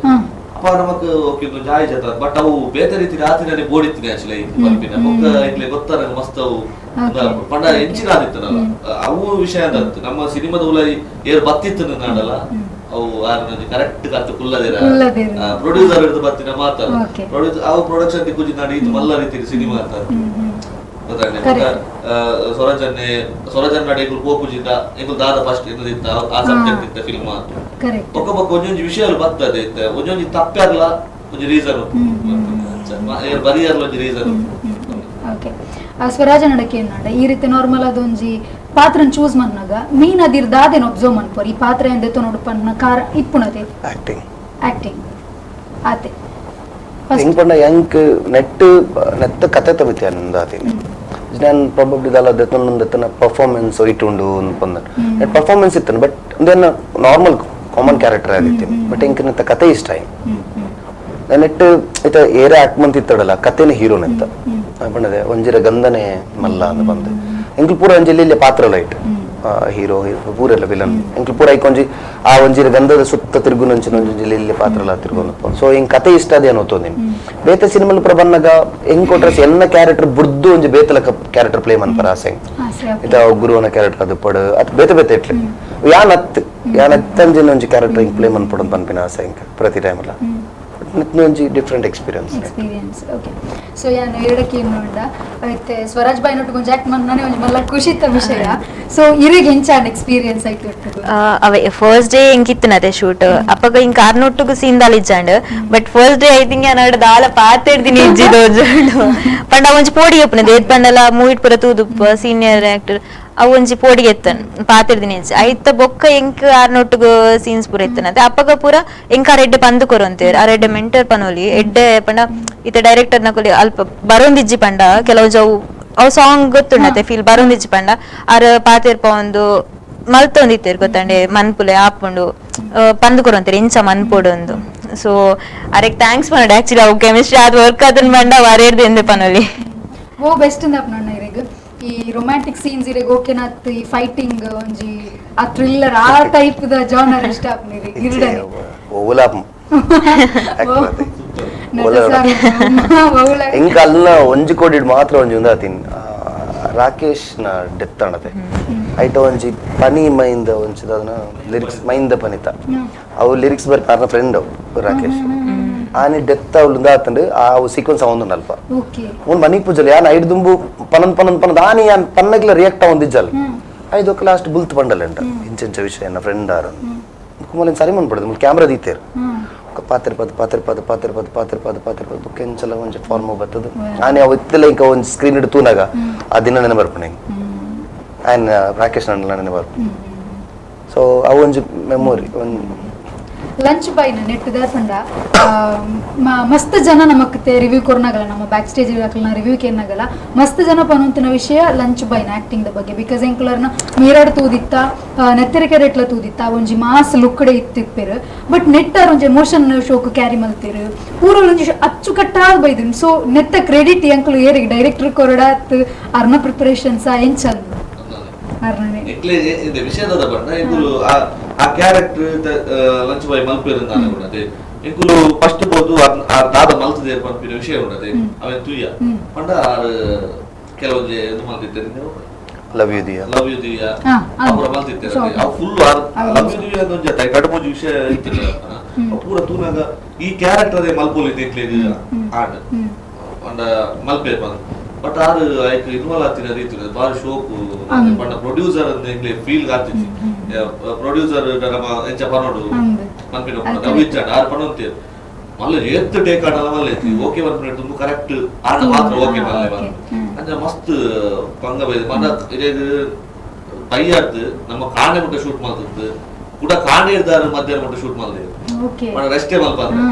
ಅಪ್ಪ ನಮಕ್ ಓಕೆ ಒಂದು ಜಾಯ್ ಜತ, ಬಟ್ ಅವು ಬೇತೆ ರೀತಿ ರಾತ್ರಿ ಬೋಡಿತ್ತಿನ ಆಕ್ಚುಲಿ ಪನ್ಪಿನ ಬೊಕ್ಕ ಇಟ್ಲೆ ಗೊತ್ತಾಗ ಮಸ್ತ್ ಅವು ಪಂಡ ಎಂಚಿನ ಆದಿತ್ತನಲ್ಲ ಅವು ವಿಷಯ ಅಂದತ್ತು ನಮ್ಮ ಸಿನಿಮಾದ ಉಲಾಯಿ ಏರ್ ಬತ್ತಿತ್ತು ನಾಡಲ್ಲ ಅವು ಆರನೊಂಜಿ ಕರೆಕ್ಟ್ ಕತ್ತು ಕುಲ್ಲದಿರ ಕುಲ್ಲದಿರ. ಪ್ರೊಡ್ಯೂಸರ್ ಹಿಡಿದು ಬತ್ತಿನ ಮಾತಲ್ಲ Okay. Producer ಅವು ಪ್ರೊಡಕ್ಷನ್ ತಿಕ್ಕುಜಿ ನಾಡು ಇದು ಮಲ್ಲ ರೀತಿ ಸಿನಿಮಾ ಅಂತ ಗೊತ್ತಾಂಡೆ. ಸ್ವರಾಜನ್ನೆ ಸ್ವರಾಜನ್ ನಾಡು ಎಂಕುಲು ಪೋಪುಜಿಂದ ಎಂಕುಲು ದಾದ ಫಸ್ಟ್ ಎನ್ನದಿತ್ತ ಆ ಸಬ್ಜೆಕ್ಟ್ ಇತ್ತ ಫಿಲ್ಮ್ ಅಂತ ಕರೆಕ್ಟ್ ಒಕ್ಕ ಬೊಕ್ಕ ಒಂಜೊಂಜಿ ವಿಷಯలు ಬರ್ತದೆ ಇತ್ತ ಒಂಜೊಂಜಿ ತಪ್ಪೆ ಆಗ್ಲ ಒಂಜಿ ರೀಸನ್ ಬರಿಯರ್ಲ ಒಂಜಿ ರೀಸನ್. ಓಕೆ, ಸ್ವರಾಜ ನಡಕ್ಕೆ ಏನಾಂಡ ಈ ರೀತಿ ನಾರ್ಮಲ್ ಅದೊಂಜಿ ಪಾತ್ರನ್ ಚೂಸ್ ಮನ್ನಾಗ ಮೀನ್ ಅದಿರ್ ದಾದೇನು ಒಬ್ಸರ್ವ್ ಮನ್ಪೋರ್ ಈ ಪಾತ್ರ ಎಂದೆತ್ತೋ ನೋಡು ಪನ್ನ ಕಾರ ಇಪ್ಪುಣದೆ? ಆಕ್ಟಿಂಗ್. ಆಕ್ಟಿಂಗ್ ಆತೆ. ಹೆಂಗ್ ಪಂಡ ಎಂಕ್ ನೆಟ್ ನೆತ್ತ ಕತೆ ತಬಿತೆ ಅಂದಾತೀನಿ ನಾನು ಪ್ರಾಬಬ್ಲಿ ದಾಲ ದೆತ್ತೊಂದು ದೆತ್ತನ ಪರ್ಫಾರ್ಮೆನ್ಸ್ ಇಟ್ಟುಂಡು ಪಂದ ನೆಟ್ ಪರ್ಫಾರ್ಮೆನ್ಸ್ ಇತ್ತನು, ಬಟ್ ಒಂದೇನ normal common character ಆಗಿತ್ತೀನಿ. But ಎಂಕ್ ನೆತ್ತ ಕತೆ ಇಷ್ಟ ಆಯ್ತು. ನೆಟ್ ಇತ್ತ ಏರೆ ಆಕ್ಟ್ ಮಂತ್ ಇತ್ತಡಲ್ಲ ಕತೆನ ಹೀರೋ ನೆತ್ತ ಪಂಡದೆ ಒಂಜಿರ ಗಂಧನೆ ಮಲ್ಲ ಅಂತ ಬಂದೆ. ಎಂಕ್ಲು ಪೂರ ಒಂಜಿ ಇಲ್ಲಿ ಪಾತ್ರ ಲೈಟ್ ಹೀರೋ ಪೂರೆಲ್ಲ ವಿಲನ್ ಎಂಕ್ಲು ಪೂರ ಐಕೊಂಜಿ ಆ ಒಂಜಿರ ಗಂಧದ ಸುತ್ತ ತಿರುಗುನಂಚಿನ ಒಂಜಿ ಇಲ್ಲಿ ಪಾತ್ರ ಎಲ್ಲ ತಿರುಗೊಂದು. ಸೊ ಹಿಂಗ್ ಕತೆ ಇಷ್ಟ ಅದೇನೋ ತೋದಿನಿ ಬೇತೆ ಸಿನಿಮಾ ಪೂರ ಬನ್ನಗ ಹೆಂಗ್ ಕೊಟ್ರೆ ಎನ್ನ ಕ್ಯಾರೆಕ್ಟರ್ ಬುಡ್ದು ಒಂಜಿ ಬೇತಲ ಕ್ಯಾರೆಕ್ಟರ್ ಪ್ಲೇ ಮನ್ಪರ ಆಸೆ. ಆಸೆ, okay. ಇತ್ತ ಗುರುವನ ಕ್ಯಾರೆಕ್ಟರ್ ಅದು ಪಡು ಅದು ಬೇತೆ ಬೇತೆ ಇಟ್ಲೆ ಯಾನ್ ಅತ್ ಯಾನ್ ಅತ್ತಂಜಿನ ಒಂಜಿ ಕ್ಯಾರೆಕ್ಟರ್ ಹಿಂಗ್ ಪ್ಲೇ ಮನ್ಪಡು ಅಂತ ಪನ್ಪಿನ ಆಸೆ ಹಿಂಗ್ ಪ್ರತಿ ಟೈಮ್ ಅಲ್ಲ ಒಂಜಿ different experience. Experience okay. So ಯಾನು ಎರಡಕ್ಕೆ ಏನು ನೋಡ ಐತೆ ಸ್ವರಾಜ್ ಬಾಯ್ ನೊಟ್ಟಿಗೆ ಒಂಜಿ ಆಕ್ಟ್ ಮನ್ನಾನೆ ಒಂಜಿ ಮಲ್ಲ ಖುಷಿತ ವಿಷಯ. ಸೊ ಇರಿಗೆ ಎಂಚಾಂಡ್ ಎಕ್ಸ್ಪೀರಿಯನ್ಸ್ ಆಯ್ತು ಒಟ್ಟಿಗೆ? ಅವೇ ಫಸ್ಟ್ ಡೇ ಎಂಕಿತ್ತನತೆ ಶೂಟ್ ಅಪ್ಪಗ ಇಂಕ ಆರ್ನೊಟ್ಟುಗು ಸೀನ್ ದಾಲ್ ಇಜ್ಜಾಂಡ್, but first day I think ಯಾನ್ ದಾಲ ಪಾತೆಡ್ದಿನಿ ಇಜ್ಜಿ ದೋಜುಂಡು ಪಂಡ ಒಂಜಿ ಪೋಡಿ ಅಪ್ಪನ ಏತ್ ಪಂಡಲ ಮೂವಿಟ್ ಪೂರ ತೂದುಪ್ಪ ಸೀನಿಯರ್ ಆಕ್ಟರ್ ಅವು ಒಂಜಿ ಪೋಡಿಗೆ ಎತ್ತನ್ ಪಾತಿರ್ದಿನ ಐತ ಬೊಕ್ಕ ಎಂಕ್ ಆರ್ನೊಟ್ಟುಗು ಸೀನ್ಸ್ ಪೂರ ಎತ್ತನತೆ ಅಪ್ಪಗ ಪೂರ ಎಂಕ್ ಆರ್ ಎಡ್ಡೆ ಪಂದು ಕೊರೊಂತೇರ್ ಆರ್ ಎಡ್ಡೆ ಮೆಂಟರ್ ಪನೋಲಿ ಎಡ್ಡೆ ಪಂಡ ಇತ್ತೆ ಡೈರೆಕ್ಟರ್ ನಕುಲಿ ಅಲ್ಪ ಬರೋಂದಿಜ್ಜಿ ಪಂಡ ಕೆಲವು ಜವು ಅವು ಸಾಂಗ್ ಗೊತ್ತುಂಡತೆ ಫೀಲ್ ಬರೋಂದಿಜ್ಜಿ ಪಂಡ ಆರ್ ಪಾತೆರ್ಪ ಒಂದು ಮಲ್ತೊಂದಿತ್ತೇರ್ ಗೊತ್ತಂಡೆ ಮನ್ಪುಲೆ ಆಪುಂಡು ಪಂದು ಕೊರೊಂತೇರ್ ಇಂಚ ಮನ್ಪೊಡು ಒಂದು. ಸೊ ಅರೆಗ್ thanks ಪನೋಡು ಆಕ್ಚುಲಿ ಅವು ಕೆಮಿಸ್ಟ್ರಿ ಅದು ವರ್ಕ್ ಅದನ್ನ ಬಂಡ ವಾರೇರ್ದು ಎಂದೆ ಪನೋಲಿ. ಓ ಬೆಸ್ಟ್ ಅಂದ ಅಣ್ಣ ಇರೆಗ್ ಈ ರೊಮ್ಯಾಂಟಿಕ್ ಸೀನ್ಸ್ ಇರೆಗ್ ಓಕೆನಾತ್ ಈ ಫೈಟಿಂಗ್ ಒಂಜಿ ಆ ಥ್ರಿಲ್ಲರ್ ಆ type the genre ಇಷ್ಟ ಆಪ್ನಿರಿ ಗಿರ್ಡನೆ ಓಲಾಪ್ ಓಲ ಎಂಕ್ ಅಲ್ಲ ಒಂಜಿ ಕೋಡಿ ಮಾತ್ರ ಒಂಜಿ ಉಂದಾತಿನ್ ರಾಕೇಶ್ ನ ಡೆತ್ ಅಣತೆ ಐಟ ಒಂಜಿ ಪನಿ ಮೈಂದ ಒಂಜಿ ಅದನ್ನ ಲಿರಿಕ್ಸ್ ಮೈಂದ ಪನಿತ ಅವು ಲಿರಿಕ್ಸ್ ಬರ್ಪ ಅರ್ನ ಫ್ರೆಂಡ್ ಅವು ರಾಕೇಶ್ ಆನಿ ಡೆತ್ ಅವಳು ಉಂದಾತಂಡು ಆ ಸೀಕ್ವೆನ್ಸ್ ಅವಂದು ಅಲ್ಪ ಓಕೆ ಉನ್ ಮನಿ ಪೂಜಲೆ ಯಾನ್ ಐಡ್ ದುಂಬು ಪನಂದ್ ಪನಂದ್ ಪನಂದ್ ಆನಿ ಯಾನ್ ಪನ್ನಗ್ಲ ರಿಯಾಕ್ಟ್ ಅವಂದಿಜ್ಜಲ್ ಐದೊಕ್ಕ ಲಾಸ್ಟ್ ಬುಲ್ತ್ ಬಂಡಲೆಂಟ ಇಂಚೆಂಚ ವಿಷಯ ಎನ್ನ ಫ್ರೆಂಡ್ ಆರ ಕುಮಲಿನ್ ಸರಿ ಮನ್ಪಡದು ಮುಲ್ ಕ್ಯಾಮ್ರಾ ದೀತೇರು ಪಾತ್ರೆ ಪದ ಪಾತ್ರೆ ಪದ ಪಾತ್ರೆ ಪದ ಪಾತ್ರೆ ಪದ ಪಾತ್ರೆ ಪದ ಬುಕ್ ಎಂಚಲ ಒಂಜಿ ಫಾರ್ಮ್ ಬರ್ತದ ಆನೆ ಅವು ಇತ್ತಲ ಇಂಕ ಒಂಜಿ ಸ್ಕ್ರೀನ್ ಇಟ್ಟು ತೂನಾಗ ಆ ದಿನ ನೆನ ಬರ್ಪಣೆ ಆಯ್ನ ರಾಕೇಶ್ ನನ್ನ ನೆನ ಬರ್ಪ. ಸೊ ಅವು ಒಂಜಿ ಮೆಮೊರಿ ಒಂಜಿ ಲಂಚ್ ಬೈನ ನೆಟ್ ಪಂಡ ಮಸ್ತ್ ಜನ ನಮಕ್ ರಿವ್ಯೂ ಕೊರ್ನಾಗಲ್ಲ ನಮ್ಮ ಬ್ಯಾಕ್ ಸ್ಟೇಜ್ ರಿವ್ಯೂ ಕೇನಾಗಲ್ಲ ಮಸ್ತ್ ಜನ ಪನಂತಿನ ವಿಷಯ ಲಂಚ್ ಬೈನ ಆಕ್ಟಿಂಗ್ the ಬಗ್ಗೆ because ಎಂಕುಲರ್ನ ಮೀರಾಡ್ ತೂದಿತ್ತ ನೆತ್ತೆರೆ ಕೆರೆಟ್ಲ ತೂದಿತ್ತ ಒಂಜಿ ಮಾಸ್ ಲುಕ್ಕಡೆ ಇತ್ತಿಪ್ಪೇರು ಬಟ್ ನೆಟ್ಟಾರ್ ಒಂಜಿ ಎಮೋಷನ್ ಶೋಕ್ ಕ್ಯಾರಿ ಮಲ್ತೇರು ಪೂರ ಒಂಜಿ ಅಚ್ಚುಕಟ್ಟಾದ್ ಬೈದಿನ್. ಸೊ ನೆತ್ತ ಕ್ರೆಡಿಟ್ ಎಂಕುಲು ಏರಿಗೆ ಡೈರೆಕ್ಟರ್ ಕೊರಡಾತ್ ಅರ್ನ ಪ್ರಿಪರೇಷನ್ಸ್ ಎಂಚಂದ್ ಅರ್ನನೆ ಎಕ್ಲೆ ಇದೆ ವಿಷಯದ ಬಣ್ಣ ಎಂಕುಲು ಆ ಕ್ಯಾರೆಕ್ಟರ್ ಲಂಚ್ ಬಾಯ್ ಮಲ್ಪೇರು ಅಂದಾನೆ ಉಂಡತೆ ಎಂಕುಲು ಫಸ್ಟ್ ಬೋದು ಆ ದಾದ ಮಲ್ತದೆ ಪನ್ಪಿನ ವಿಷಯ ಉಂಡತೆ ಅವೆನ್ ತುಯ್ಯ ಪಂಡ ಆರ್ ಕೆಲವೊಂಜಿ ಇದು ಮಲ್ತಿತ್ತೇನೆ love you Diya love you Diya ಅಪುರ ಮಲ್ತಿತ್ತೇನೆ ಅವು full love you Diya ಒಂಜಿ ಅತ್ತ ಕಡಮೊಂಜಿ ವಿಷಯ ಇತ್ತಿಲ್ಲ ಪೂರ ತೂನಾಗ ಈ ಕ್ಯಾರೆಕ್ಟರ್ ಅದೇ ಮಲ್ಪೊಲಿ ಇತ್ಲೆ ಆಂಡ್ ಪಂಡ ಮಲ್ಪೇರು ಪಂದ್ ಬಟ್ ಆರು ಐಕ್ ಇನ್ವಾಲ್ವ್ ಆಗ್ತಿನ ರೀತಿ ಬಾರಿ ಶೋಕು ಪಂಡ ಪ್ರೊಡ್ಯೂಸರ್ ಅಂದ್ ಎಂಕ್ಲೆ ಫೀಲ್ ಆಗ್ತಿತ್ತು ಪ್ರೊಡ್ಯೂಸರ್ ನಮ್ಮ ಎಂಚ ಪನೋಡು ಪನ್ಪಿನ ಅವು ಇಚ್ಚಾಂಡ ಆರು ಪನೊಂತೇರು ಮಲ್ಲ ಏತ್ ಟೇಕ್ ಆಡಲ್ಲ ಮಲ್ಲ ಐತಿ ಓಕೆ ಪನ್ಪಿನ ತುಂಬ ಕರೆಕ್ಟ್ ಆಡ ಮಾತ್ರ ಓಕೆ ಮಲ್ಲೆ ಬಂದು ಅಂದ್ರೆ ಮಸ್ತ್ ಪಂಗ ಬೈದು ಮನ ಇದೇದು ಬೈಯಾರ್ದು ನಮ್ಮ ಕಾಣೆ ಮುಟ್ಟ ಶೂಟ್ ಮಾಡ್ತಿತ್ತು ಕೂಡ ಕಾಣೆ ಇರ್ದಾರು ಮಧ್ಯಾಹ್ನ ಮುಟ್ಟ ಶೂಟ್ ಮಾಡಿದೆ ಮನ ರೆಸ್ಟೇ ಮಲ್ಪ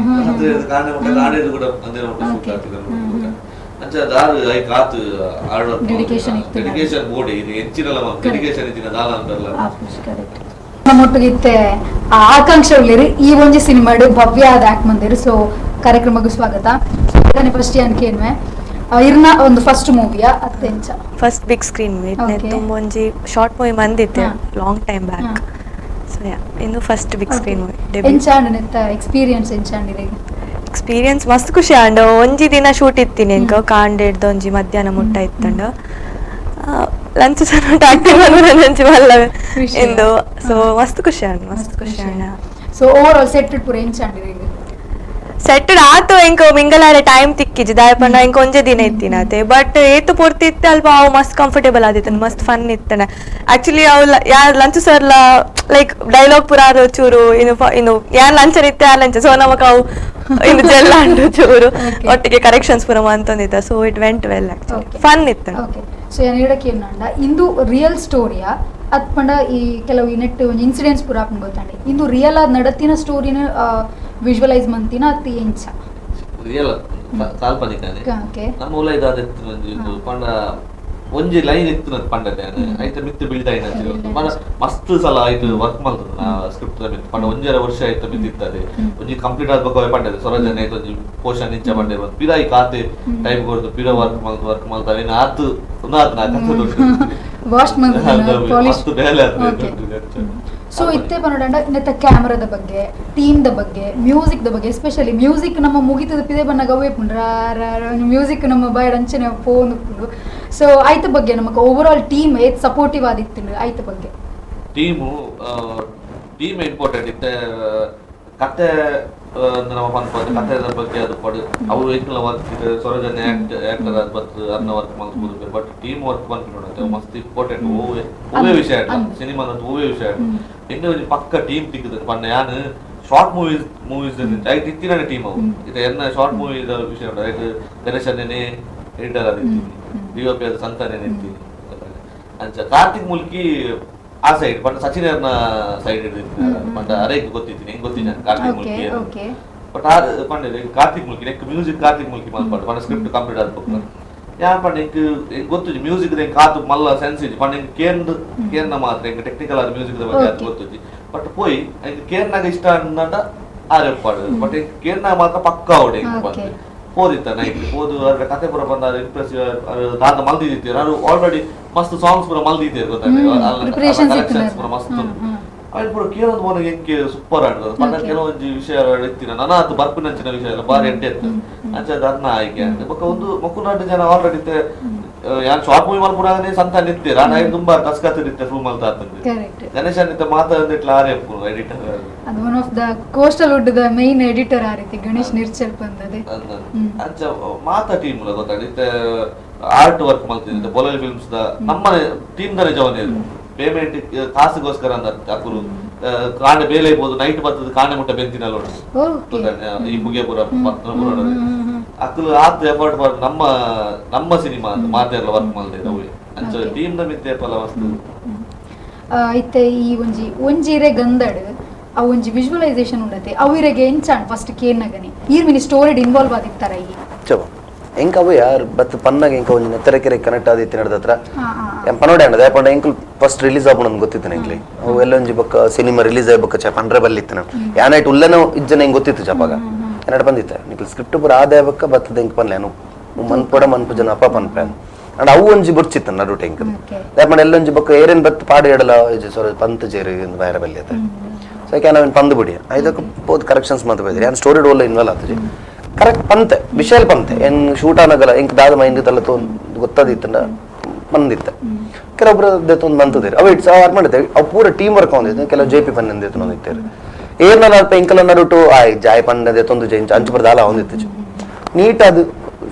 ಅಂದ್ರೆ ಕಾಣೆ ಮುಟ್ಟ ಕಾಣೆ ಕೂಡ ಮಧ್ಯಾಹ್ನ ಮುಟ್ಟ ಶೂಟ್ ಆಗ್ತಿದೆ ಅಂಚ ದಾರು ಐಕ್ ಆತ್ dedication dedication ಬೋಡಿ ಇದು ಹೆಚ್ಚಿನಲ್ಲ ಡೆಡಿಕೇಶನ್ ಇತ್ತಿನ ದಾಲ ಅಂತಾರಲ್ಲ ನಮ್ಮೊಟ್ಟಿಗೆ ಆಕಾಂಕ್ಷ ಉಳ್ಳೇರಿ ಈ ಒಂಜಿ ಸಿನಿಮಾಡು ಭವ್ಯ ಆದ ಆಕ್ಟ್ ಮಂದಿರು. ಸೊ ಕಾರ್ಯಕ್ರಮಕ್ಕೆ ಸ್ವಾಗತ. ಫಸ್ಟ್ ಅನ್ಕೇನ್ವೆ ಇರ್ನ ಒಂದು ಫಸ್ಟ್ ಮೂವಿಯ ಅತ್ತೆಂಚ first big screen movie ತುಂಬ ಒಂಜಿ ಶಾರ್ಟ್ ಮೂವಿ ಮಂದಿತ್ತೆ long time back. So yeah ಇನ್ನು first big screen movie ಎಂಚಾಂಡ್ ನೆತ್ತ ಎಕ್ಸ್ಪೀರಿಯನ್ಸ್ ಎಂಚಾಂಡ್ ಇದೆ ಎಕ್ಸ್ಪೀರಿಯನ್ಸ್ ಮಸ್ತ್ ಖುಷಿ ಆಂಡ್ ಒಂಜಿ ದಿನ ಶೂಟ್ ಇತ್ತೀನಿ ಎಂಕ ಕಾಂಡೆ ಹಿಡ್ದು ಒಂಜಿ ಮಧ್ಯಾಹ್ನ ಮುಟ್ಟ ಇತ್ತಂಡ ಲಂಚ್ ಸಹ ಆಕ್ಟಿಂಗ್ ಒಂಜಿ ಮಲ್ಲ ಎಂದು ಸೊ ಮಸ್ತ್ ಖುಷಿ ಆಂಡ್ ಮಸ್ತ್ ಖುಷಿ and so over all set ಪೂರ ಎಂಚಾಂಡ್ ಇದೆ ಸೆಟ್ ಆತು ಎಂಕ ಮಿಂಗಲಾರೆ ಟೈಮ್ ತಿಕ್ಕಿಜಿ ದಾಯ ಪಂಡ ಎಂಕ ಒಂಜೆ ದಿನ ಇತ್ತಿನತೆ ಬಟ್ ಏತು ಪೂರ್ತಿ ಇತ್ತೆ ಅಲ್ಪ ಅವು ಮಸ್ತ್ ಕಂಫರ್ಟೇಬಲ್ ಆದಿತ್ತನ ಮಸ್ತ್ ಫನ್ ಇತ್ತನ ಆಕ್ಚುಲಿ ಅವು ಯಾರ್ ಲಂಚ್ ಸರ್ಲ ಲೈಕ್ ಡೈಲಾಗ್ ಪೂರ ಚೂರು ಇನ್ನು ಇನ್ನು ಯಾರ್ ಲಂಚರ್ ಇತ್ತೆ ಆ ಲಂಚ ಸೊ ನಮಕ್ ಅವು ಇನ್ನು ಜೆಲ್ಲ ಅಂಡು ಚೂರು ಒಟ್ಟಿಗೆ ಕರೆಕ್ಷನ್ಸ್ ಪೂರ ಅಂತಂದಿದ್ದ. So it went well actually fun ಇತ್ತು. ಓಕೆ ಸೊ ಏನು ಹೇಳಕ್ಕೆ ಏನಂಡ ಇಂದು ರಿಯಲ್ ಸ್ಟೋರಿಯಾ ಅತ್ ಪಂಡ ಈ ಕೆಲವು ಈ ನೆಟ್ ಒಂಜಿ ಇನ್ಸಿಡೆಂಟ್ಸ್ ಪೂರ ಆಪುಂಡು ಗೊತ್ತಾಂಡೆ ಇಂದು ರಿಯಲ್ ಆದ ನಡತಿನ ಸ್ಟೋರಿನ ವಿಜುವಲೈಸ್ ಮಂತಿನ ಅತಿ ಎಂಚ ರಿಯಲ್ ಕಾಲ್ಪನಿಕ ನಮ್ಮ ಉಲ ಇದಾದ ಒಂಜಿ ಪಂಡ ಒಂಜಿ ಲೈನ್ ಇತ್ತು ಪಂಡತೆ ಐತ ಮಿತ್ತು ಬಿಲ್ಡ್ ಆಯ್ನ ಪಂಡ ಮಸ್ತ್ ಸಲ ಆಯ್ತು ವರ್ಕ್ ಮಲ್ತದ ನಾ ಸ್ಕ್ರಿಪ್ಟ್ ಮಿತ್ತು ಪಂಡ ಒಂಜರ ವರ್ಷ ಆಯ್ತು ಮಿತ್ತಿತ್ತದೆ ಒಂಜಿ ಕಂಪ್ಲೀಟ್ ಆದ್ಬೇಕು ಪಂಡದೆ ಸೊರಜನೆ ಆಯ್ತು ಒಂಜಿ ಪೋಷನ್ ಇಂಚ ಪಂಡೆ ಬಂದು ಪಿರ ಈ ಖಾತೆ ಟೈಮ್ ಕೊಡ್ದು ಪಿರ ವರ್ಕ್ ಮಲ್ತು ವರ್ಕ್ ಮಲ್ತ ಅವೇನು ಆತು ಉನ್ನಾತ್ ನಾ ಕಥೆ ವಾಶ್ ಮಸ್ತ್ ಬೇಲೆ ಆತು. ಸೊ ಇತ್ತೆ ಪನೋಡಂಡ ನೆತ್ತ ಕ್ಯಾಮ್ರಾದ ಬಗ್ಗೆ ಟೀಮ್ the ಬಗ್ಗೆ ಮ್ಯೂಸಿಕ್ the ಬಗ್ಗೆ ಎಸ್ಪೆಷಲಿ ಮ್ಯೂಸಿಕ್ ನಮ್ಮ ಮುಗಿತದ ಪಿದೆ ಬನ್ನಾಗ ಅವೇ ಪುಂಡು ಮ್ಯೂಸಿಕ್ ನಮ್ಮ ಬಾಯ್ ಅಂಚನೆ ಫೋನ್ ಉಪ್ಪುಂಡು. ಸೊ ಐತ ಬಗ್ಗೆ ನಮಕ್ over all team ಏತ್ ಸಪೋರ್ಟಿವ್ ಆದಿತ್ತು ಐತ ಬಗ್ಗೆ team team important ಇತ್ತೆ ಕತೆ ನಮ್ಮ ಪನ್ಪದು ಕಥೆದ ಬಗ್ಗೆ ಅದು ಪಡು ಅವರು ಎಂಕಲ್ನ ವರ್ಕ್ ಸೊರಜನೆ ಆಕ್ಟರ್ ಅದು ಬತ್ತು ಅರ್ನ ವರ್ಕ್ ಮಲ್ಪುದು but team work ಪನ್ಪಿನ ಮಸ್ತ್ ಇಂಪಾರ್ಟೆಂಟ್. ಓವೇ ಓವೇ ವಿಷಯ ಸಿನಿಮಾ ಓವೇ ವಿಷಯ ಎಂಗೆ ಒಂಜಿ ಪಕ್ಕ ಟೀಮ್ ತಿಕ್ಕುದು ಪಂಡ ಯಾನ್ short movies movies ಐಟ್ ಇತ್ತಿನ ಟೀಮ್ ಅವು ಇತ್ತೆ ಎನ್ನ ಶಾರ್ಟ್ ಮೂವಿ ವಿಷಯ ಉಂಟು ಐಟ್ ಗಣೇಶನೇ ಎಡಿಟರ್ ಆದಿತ್ತೀನಿ ಡಿ ಒ ಪಿ ಅದು ಸಂತಾನೇ ಇತ್ತೀನಿ ಅಂಚ ಕಾರ್ತಿಕ್ ಮುಲ್ಕಿ ಆ ಸೈಡ್ ಪಂಡ ಸಚಿನ್ ಸೈಡ್ ಪಂಡ ಅರೇಕ್ ಗೊತ್ತಿದ್ದೀನಿ ಹೆಂಗ್ ಗೊತ್ತಿದ್ದಾನೆ ಕಾರ್ತಿಕ್ ಮುಲ್ಕಿ. ಬಟ್ ಆ ಪಂಡ ಕಾರ್ತಿಕ್ ಮುಲ್ಕಿ ನೆಕ್ ಮ್ಯೂಸಿಕ್ ಕಾರ್ತಿಕ್ ಮುಲ್ಕಿ ಮಲ್ಪಾಡು ಪಂಡ ಸ್ಕ್ರಿಪ್ಟ್ ಕಂಪ್ಲೀಟ್ ಆದ್ ಯಾನ್ ಪಂಡ ಎಂಕ್ ಗೊತ್ತಿಜಿ ಮ್ಯೂಸಿಕ್ ಎಂಕ್ ಆತು ಮಲ್ಲ ಸೆನ್ಸ್ ಇಜ್ಜಿ ಪಂಡ ಎಂಕ್ ಕೇಂದ್ ಕೇರ್ನ ಮಾತ್ರ ಎಂಕ್ ಟೆಕ್ನಿಕಲ್ ಆದ ಮ್ಯೂಸಿಕ್ ಬಗ್ಗೆ ಅದು ಗೊತ್ತಿಜಿ. ಬಟ್ ಪೋಯಿ ಎಂಕ್ ಕೇರ್ನಾಗ ಇಷ್ಟ ಅಂದಂಡ ಆರೆಪ್ಪಾಡು, ಬಟ್ ಎಂಕ್ ಕೇರ್ನಾಗ ಮಾತ್ರ ಪಕ್ಕ ಅವಡೆ ಎಂಕ್ ಬಂದು ಪೋದಿತ್ತ ನೈಟ್ ಪೋದು ಅದ್ರ ಕತೆ ಪೂರ ಬಂದ ಇಂಪ್ರೆಸಿವ್ ದಾದ ಮಲ್ದಿದ್ದೀರ. ಅದು ಆಲ್ರೆಡಿ ಮಸ್ತ್ ಸಾಂಗ್ಸ್ ಪೂರ ಮಲ್ದಿದ್ದೀರ ಗೊತ್ತಾಗ್ತದೆ ಪೂರ ಮಸ್ತ್ ಅವ್ ಪೂರ ಕೇಳೋದು ಮೋನ ಎಂಕೆ ಸೂಪರ್ ಆಡ್ತದೆ. ಪಂಡ ಕೆಲವೊಂಜಿ ವಿಷಯ ಇತ್ತಿನ ನನ್ನ ಅದು ಬರ್ಪಿನಂಚಿನ ವಿಷಯ ಎಲ್ಲ ಬಾರಿ ಎಡ್ಡೆ ಇತ್ತು. ಅಂಚ ಅದನ್ನ ಆಯ್ಕೆ ಅಂತ ಬೊಕ್ಕ ಒಂದು ಮೊಕ್ಕುನಾಡು ಜನ ಆಲ್ರೆಡಿ ಯಾನ್ ಶಾರ್ಟ್ ಮೂವಿ ಮಲ್ಪುನಾಗನೇ ಸಂತ ನಿತ್ತೀರ ನಾನು ತುಂಬಾ ತಸ್ಕತ್ತಿರುತ್ತೆ ಫುಲ್ ಮಲ್ತ ಗಣೇಶ ನಿತ್ತ ಮಾತಾಡಿಟ್ಲ ಆರೆ ಎಡಿಟರ್ ಅದು one of the coastal wood the main editor ಆ ರೀತಿ ಗಣೇಶ್ ನಿರ್ಚಲ್ ಬಂದದೆ. ಅಂಚ ಮಾತಾ ಟೀಮ್ ಗೊತ್ತಾಗ ಆರ್ಟ್ ವರ್ಕ್ ಮಲ್ತಿದ್ದೆ ಬೊಲಲ್ ಫಿಲ್ಮ್ಸ್ the ನಮ್ಮ ಟೀಮ್ ದನೆ ಜವನೆ ಪೇಮೆಂಟ್ ಕಾಸುಗೋಸ್ಕರ ಅಂದ ಅಕುಲು ಕಾಂಡೆ ಬೇಲೆ ಇರ್ಬೋದು ನೈಟ್ ಬರ್ತದೆ ಕಾಂಡೆ ಮುಟ್ಟ ಬೆಂತಿನಲ್ಲ ಈ ಮುಗಿಯಪುರ ಅಕುಲು ಆತ್ ಎಫರ್ಟ್ ನಮ್ಮ ನಮ್ಮ ಸಿನಿಮಾ ಅಂತ ಮಾತೆಲ್ಲ ವರ್ಕ್ ಮಲ್ದಿದೆ ಅವೆ ಅಂಚ ಟೀಮ್ ದ ಮಿತ್ತೆ ಪಲ ಮಸ್ತ್. ಇತ್ತೆ ಈ ಒಂಜಿ ಒಂಜಿರೆ ಗಂದಡ್ ಆ ಒಂಜಿ ವಿಜುವಲೈಸೇಷನ್ ಉಂಡತೆ ಅವು ಇರೆಗೆ ಎಂಚಾಂಡ್ ಫಸ್ಟ್ ಕೇನ್ನಗನೆ ಈರ್ mini story involve ಆದಿತ್ತರ ಈ ಚಲೋ ಎಂಕ ಅವು ಯಾರು ಬತ್ ಪನ್ನಾಗ ಎಂಕ ಒಂಜಿ ನೆತ್ತರಕೆರೆ ಕನೆಕ್ಟ್ ಆದಿತ್ತು ನಡ್ದತ್ರ ಎಂ ಪನೋಡೆ ಅಂಡದ ಪಂಡ ಎಂಕುಲ್ ಫಸ್ಟ್ ರಿಲೀಸ್ ಆಪುನ ಗೊತ್ತಿತ್ತು ಎಂಕ್ಲಿ ಅವು ಎಲ್ಲ ಒಂಜಿ ಬೊಕ್ಕ ಸಿನಿಮಾ ರಿಲೀಸ್ ಆಗಿ ಬೊಕ್ಕ ಚ ಪಂಡ್ರೆ ಬಲ್ಲಿತ್ತು ನಾನು ಯಾನೈಟ್ ಉಲ್ಲನ ಇಜ್ಜನ ಹೆಂಗ್ ಗೊತ್ತಿತ್ತು ಚಪಾಗ ಕನ್ನಡ ಬಂದಿತ್ತೆ ನಿಕ್ಲ್ ಸ್ಕ್ರಿಪ್ಟ್ ಪೂರ ಆದಾಯ ಬೊಕ್ಕ ಬತ್ತದ ಎಂಕ್ ಪನ್ಲೆ ಅನು ಮನ್ಪೊಡ ಮನ್ಪು ಜನ ಅಪ್ಪ ಪನ್ಪೆ ಅಂಡ್ ಅವು ಒಂಜಿ ಬೊರ್ಚಿತ್ತು ನಡುಟೆ ಎಂಕ್ ದಾಯೆ ಎಲ್ಲೊಂಜಿ ಬೊಕ್ಕ ಏರೇನ್ ಬತ್ ಪಾಡು ಎಡಲ ಸೊರ ಪಂತ್ ಜೇರು ಬಾಯರ ಬಲ್ಲಿಯತ್ತೆ. ಸೊ ಯಾಕೆ ನಾವೇನು ಪಂದು ಬಿಡಿ ಐದಕ್ಕೆ ಪೋದ್ ಕರೆಕ್ಷನ್ಸ್ ಮಾತ್ರ ಬೈದ್ರಿ ಯಾನ್ ಸ್ಟೋರಿ ಓಲ್ಲ ಇನ್ವಾಲ್ವ್ ಆತಜಿ ಕರೆಕ್ಟ್ ಪಂತೆ ವಿಶಾಲ್ ಪಂತೆ ಏನ್ ಶೂಟ್ ಆನಗಲ್ಲ ಎಂಕ್ ದಾದ ಮೈಂಡ್ ತಲ್ಲ ತೋ ಗೊತ್ತಾದಿತ್ತಂಡ ಬಂದಿತ್ತೆ ಕೆಲವೊಬ್ರು ಒಂದು ಬಂತದಿರು ಅವು it's ಅವ್ ಮಾಡಿದ್ದೆ ಅವು ಪೂರ ಟೀಮ್ ವರ್ಕ್ ಹೊಂದಿತ್ತು. ಕೆಲವು ಜೆ ಪಿ ಪನ್ನಂದಿತ್ತು ಹೊಂದಿತ್ತೇರು ಏರ್ನಲ್ಲ ಅಲ್ಪ ಎಂಕಲ ನಡುಟು ಆಯ್ ಜಾಯ್ ಪನ್ನದೆ ತೊಂದು ಜೈಂಚ ಅಂಚು ಬರ ದಾಲ ಹೊಂದಿತ್ತು ನೀಟ್ ಅದು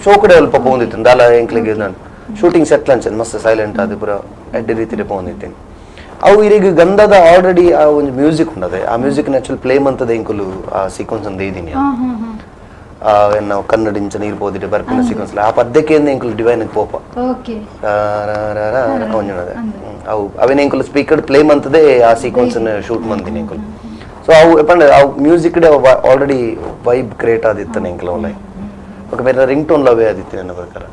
ಶೋ ಕಡೆ ಅಲ್ಪ ಪೋಂದಿತ್ತು ದಾಲ ಎಂಕ್ಲಿಗೆ ನಾನು ಶೂಟಿಂಗ್ ಸೆಟ್ ಅಂಚೆ ಮಸ್ತ್ ಸೈಲೆಂಟ್ ಅದು ಪೂರ ಎಡ್ಡೆ ರೀತಿಯಲ್ಲಿ ಪೋಂದಿತ್ತೇನೆ. ಅವು ಇರಿಗೆ ಗಂಧದ ಆಲ್ರೆಡಿ ಆ ಒಂದು ಮ್ಯೂಸಿಕ್ ಉಂಡದೆ ಆ music natural play ಮಂತದ ಎಂಕುಲು ಆ ಸೀಕ್ವೆನ್ಸ್ ಅಂದ ಇದೀನಿ ನಾವು ಕನ್ನಡ ಇಂಚ ನೀರು ಪೋದಿಟ್ಟು ಬರ್ಪಿನ ಸೀಕ್ವೆನ್ಸ್ ಆ ಪದ್ಯಕ್ಕೆ ಎಂಕುಲು ಡಿವೈನ್ ಪೋಪ ಅವು ಅವೇನ ಎಂಕುಲು ಸ್ಪೀಕರ್ ಪ್ಲೇ ಮಂತದೆ ಆ ಸೀಕ್ವೆನ್ಸ್ ಶೂಟ್ ಮಂತೀನಿ ಎಂಕುಲು. ಸೊ ಅವು ಪಂಡ ಅವು music already vibe create ಆದಿತ್ತಾನೆ ಎಂಕುಲು ಅವಲೈ ఒక ಬೇರೆ ರಿಂಗ್ ಟೋನ್ ಲವೇ ಆದಿತ್ತು ನನ್ನ ಪ್ರಕಾರ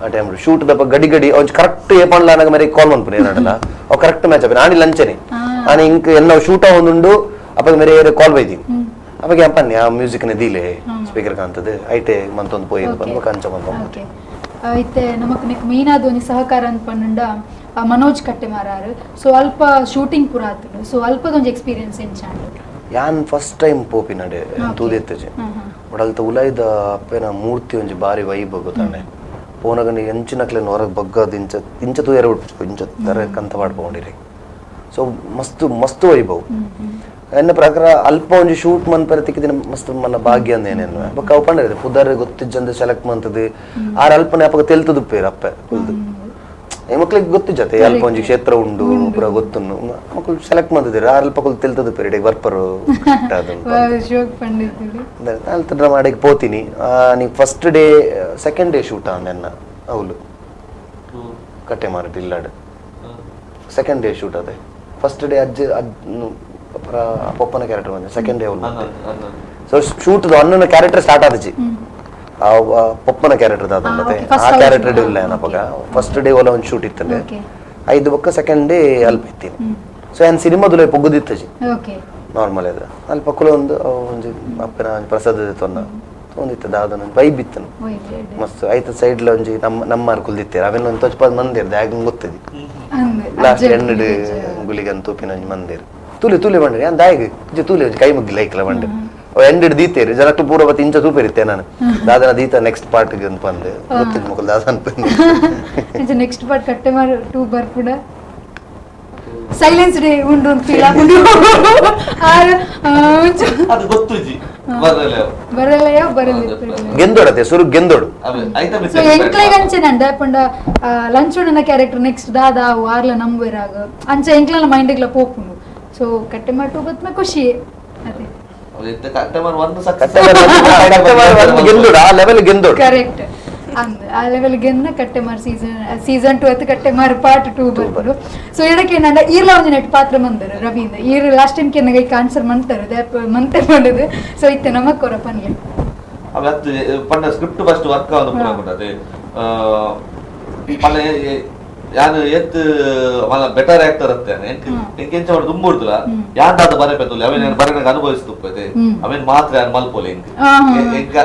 ಆ ಟೈಮ್ ಶೂಟ್ ದಪ್ಪ ಗಡಿ ಗಡಿ ಅವ್ನು ಕರೆಕ್ಟ್ ಏ ಪಂಡ್ಲ ನನಗೆ ಮೇರೆ ಕಾಲ್ ಮನ್ಪುನೆ ಏನಾಡಲ್ಲ ಅವು ಕರೆಕ್ಟ್ ಮ್ಯಾಚ್ ಅಪ್ಪ ನಾನಿ ಲಂಚನೆ ನಾನು ಇಂಕ್ ಎಲ್ಲ ಶೂಟ್ ಒಂದುಂಡು ಅಪ್ಪ ಮೇರೆ ಏರೆ ಕಾಲ್ ಬೈದೀನಿ ಅವಾಗ ಅಪ್ಪನ್ನಿ ಆ ಮ್ಯೂಸಿಕ್ ನೆ ದೀಲೆ ಸ್ಪೀಕರ್ ಕಾಂತದೆ ಐಟೆ ಮಂತೊಂದು ಪೋಯಿ ಬಂದು ಕಂಚ ಬಂದು. ಇತ್ತೆ ನಮಕ್ ನೆಕ್ ಮೇನ್ ಆದ ಒಂಜಿ ಸಹಕಾರ ಅಂತ ಪಂಡ ಮನೋಜ್ ಕಟ್ಟೆಮಾರಾರು. ಸೊ ಅಲ್ಪ ಶೂಟಿಂಗ್ ಪೂರ ಆತುಂಡು. ಸೊ ಅಲ್ಪದೊಂಜಿ ಎಕ್ಸ್ಪೀರಿಯನ್ಸ್ ಎಂಚಾಂಡ್ ಯಾನ್ ಫಸ್ಟ್ ಟೈಮ್ ಪೋಪಿ ನಡೆ ತೂದೆತ್ತಜೆ ಬಟ್ ಅಲ್ತ ಉಲಾಯ್ದ ಅಪ್ಪೆನ ಮೂರ್ತಿ ಒಂಜಿ ಬಾರಿ ವೈಬ್ ಗೊತ್ತಾನೆ ಪೋನಗನಿ ಎಂಚಿನಕ್ಲೆನ್ ಹೊರಗೆ ಬಗ್ಗದ ಇಂಚ ಇಂಚ ತೂಯರ ಬಿಡ್ಪು ಇಂಚ ತರ ಕಂತ ಪಾಡ್ಕೊಂಡಿರಿ. ಸೊ ಮಸ್ತ್ ಮಸ್ತ್ ವೈಭವ್ ಎನ್ನ ಪ್ರಕಾರ ಅಲ್ಪ ಒಂಜಿ ಶೂಟ್ ಮನ್ಪರೆ ತಿಕ್ಕಿದಿನ ಮಸ್ತ್ ಮನ್ನ ಭಾಗ್ಯ ಅಂದೇನೇನು ಬೊಕ್ಕ ಅವು ಪಂಡ ಪುದರ್ ಗೊತ್ತಿಜ್ಜಂದೆ ಸೆಲೆಕ್ಟ್ ಮಂತದು ಆರ್ ಅಲ್ಪನೆ ಅಪ್ಪಗ ತೆಲ್ತದುಪ್ಪೇರು ಅಪ್ಪೆ ಕುಲ್ದು ಮಕ್ಳಿಗೆ ಗೊತ್ತಿಜ್ಜತೆ ಅಲ್ಪ ಒಂಜಿ ಕ್ಷೇತ್ರ ಉಂಡು ಪೂರ ಗೊತ್ತುಂಡು ಮಕ್ಕಳು ಸೆಲೆಕ್ಟ್ ಮಂತಿದ್ದೀರ ಆ ಅಲ್ಪ ಕುಲ್ ತೆಲ್ತದು ಪೇರು ಬರ್ಪರು ಅಲ್ತ ಮಾಡಕ್ಕೆ ಪೋತೀನಿ ನೀ first day second day shoot ಅಂದೆನ್ನ ಅವಳು ಕಟ್ಟೆ ಮಾರಟ್ ಇಲ್ಲಾಡು second day shoot ಅದೇ ಫಸ್ಟ್ ಡೇ ಅಜ್ಜ ಪೊಪ್ಪನ ಕ್ಯಾರೆಕ್ಟರ್ ಬಂದ ಸೆಕೆಂಡ್ ಡೇ ಅವಳು ಸೊ ಶೂಟ್ ಅನ್ನನ ಕ್ಯಾರೆಕ್ಟರ್ ಸ್ಟಾರ್ಟ್ ಆದಚಿ ಆ ಪೊಪ್ಪನ ಕ್ಯಾರೆಕ್ಟರ್ ದಾದಂಡತೆ ಆ ಕ್ಯಾರೆಕ್ಟರ್ ಇಲ್ಲ ಏನಪ್ಪಗ ಫಸ್ಟ್ ಡೇ ಒಲ ಒಂದು ಶೂಟ್ ಇತ್ತಂಡೆ ಐದು ಬೊಕ್ಕ ಸೆಕೆಂಡ್ ಡೇ ಅಲ್ಪ ಇತ್ತೀನಿ. ಸೊ ಏನ್ ಸಿನಿಮಾದುಲ ಪೊಗ್ಗುದಿತ್ತಜಿ ನಾರ್ಮಲ್ ಇದ್ರ ಅಲ್ಪ ಕುಲ ಒಂದು ಒಂಜಿ ಅಪ್ಪನ ಒಂಜಿ ಪ್ರಸಾದ ತೊನ್ನ ಒಂದಿತ್ತು ದಾದನ ಒಂಜಿ ವೈಬ್ ಇತ್ತನು ಮಸ್ತ್ ಐತ ಸೈಡ್ಲ ಒಂಜಿ ನಮ್ಮ ನಮ್ಮ ಕುಲ್ದಿತ್ತೇರು ಅವೆಲ್ಲ ಒಂದು ತೊಚ್ಪಾದ ಮಂದಿರ್ ದಾಗ್ ಗೊತ್ತದಿ ಲಾಸ್ಟ್ ಎಣ್ಣೆಡ್ ಗುಳಿಗನ್ ತೂಪಿನ ಒಂಜಿ ಮಂದಿರ್ ತೂಲಿ ತೂಲಿ ಬಂಡ್ರಿ ಯಾನ್ ದಾಯಿಗ್ ಇಜ್ಜಿ ತೂಲಿ ಒಂಜಿ ಕೈ ಮುಗ್ಗಿ ಲೈಕ್ಲ ಬಂಡ್ರಿ ಎಂಡ್ ದೀತೇರು ಜನಕ್ಕೆ ಪೂರ ಬತ್ತಿ ಇಂಚ ತೂಪೇರಿತ್ತೆ ನಾನು ದಾದನ ದೀತ ನೆಕ್ಸ್ಟ್ ಪಾರ್ಟ್ ಅಂತ ಬಂದೆ ಗೊತ್ತಿದ್ ಮಕ್ಕಳು ದಾದನ ಬಂದೆ ನೆಕ್ಸ್ಟ್ ಪಾರ್ಟ್ ಕಟ್ಟೆಮಾರ್ 2 ಬರ್ಪುಡ ಸೈಲೆನ್ಸ್ ಡೇ ಉಂಡು ಅಂತ ಫೀಲ್ ಆಗುಂಡು ಅದು ಗೊತ್ತುಜಿ ಬರಲ್ಲ ಬರಲ್ಲ ಯಾವ ಬರಲ್ಲ ಗೆಂದೋಡತೆ ಸುರು ಗೆಂದೋಡು ಸೊ ಎಂಕ್ಲೆಗ್ ಅಂಚೆ ನಂಡ ಪಂಡ ಲಂಚೋಡನ ಕ್ಯಾರೆಕ್ಟರ್ ನೆಕ್ಸ್ಟ್ ದಾದಾ ವಾರ್ಲ ನಂಬುವೆರಾಗ ಅಂಚೆ ಎಂಕ್ಲೆನ ಮೈಂಡ್ಗ್ಲ ಪೋಪುಂಡು. ಸೊ ಕಟ್ಟೆಮಾರ್ 2 ಬತ್ಮ ಖುಷಿ ಅದೇ ಕಟ್ಟೆಮಾರ್ 1 ಗೆಂದೋಡು ಆ ಲೆವೆಲ್ ಗೆಂದೋಡು ಕರೆಕ್ಟ್. ಅಂದ್ ಆ ಲೆವೆಲ್ ಗೆನ್ನ ಕಟ್ಟೆಮಾರ್ ಸೀಸನ್ ಸೀಸನ್ 2 ಅತ್ತು ಕಟ್ಟೆಮಾರ್ ಪಾರ್ಟ್ 2 ಬರ್ಪುಂಡು. ಸೊ ಎಡಕ್ಕೆ ಏನಂಡ ಈರ್ಲ ಒಂಜಿ ನೆಟ್ ಪಾತ್ರ ಮಂದರು ರವೀಂದ್ರ ಈರ್ ಲಾಸ್ಟ್ ಟೈಮ್ ಕೆನ್ನಗ ಐಕ್ ಆನ್ಸರ್ ಮಂತರು ಮಂತೆ ಪಂಡದು. ಸೊ ಇತ್ತೆ ನಮಕ್ ಕೊರ ಪನ್ಲೆ ಅವೆ ಅತ್ತು ಪಂಡ script first work ಆವೊಂದು ಪೂರ ಆಪುಂಡು. ಪಂಡ ಯಾನ್ ಏತ್ ಮಲ್ಲ ಬೆಟರ್ ಆಕ್ಟರ್ ಅತ್ತೇನೆ ಎಂಕ್ ಎಂಚ ಮಾಡ್ ದುಂಬುಡ್ದುಲ ಯಾನ್ ದಾದ ಬರೆಪೆತುಲ್ಲೆ ಅವೇನ್ ಯಾನ್ ಬರೆನಗ ಅನುಭವಿಸ್ತುಪ್ಪದೆ ಅವೇನ್ ಮಾತ್ರ ಯಾನ್ ಮಲ್ಪೊಲೆ ಎಂಕ್ ಎಂಕ್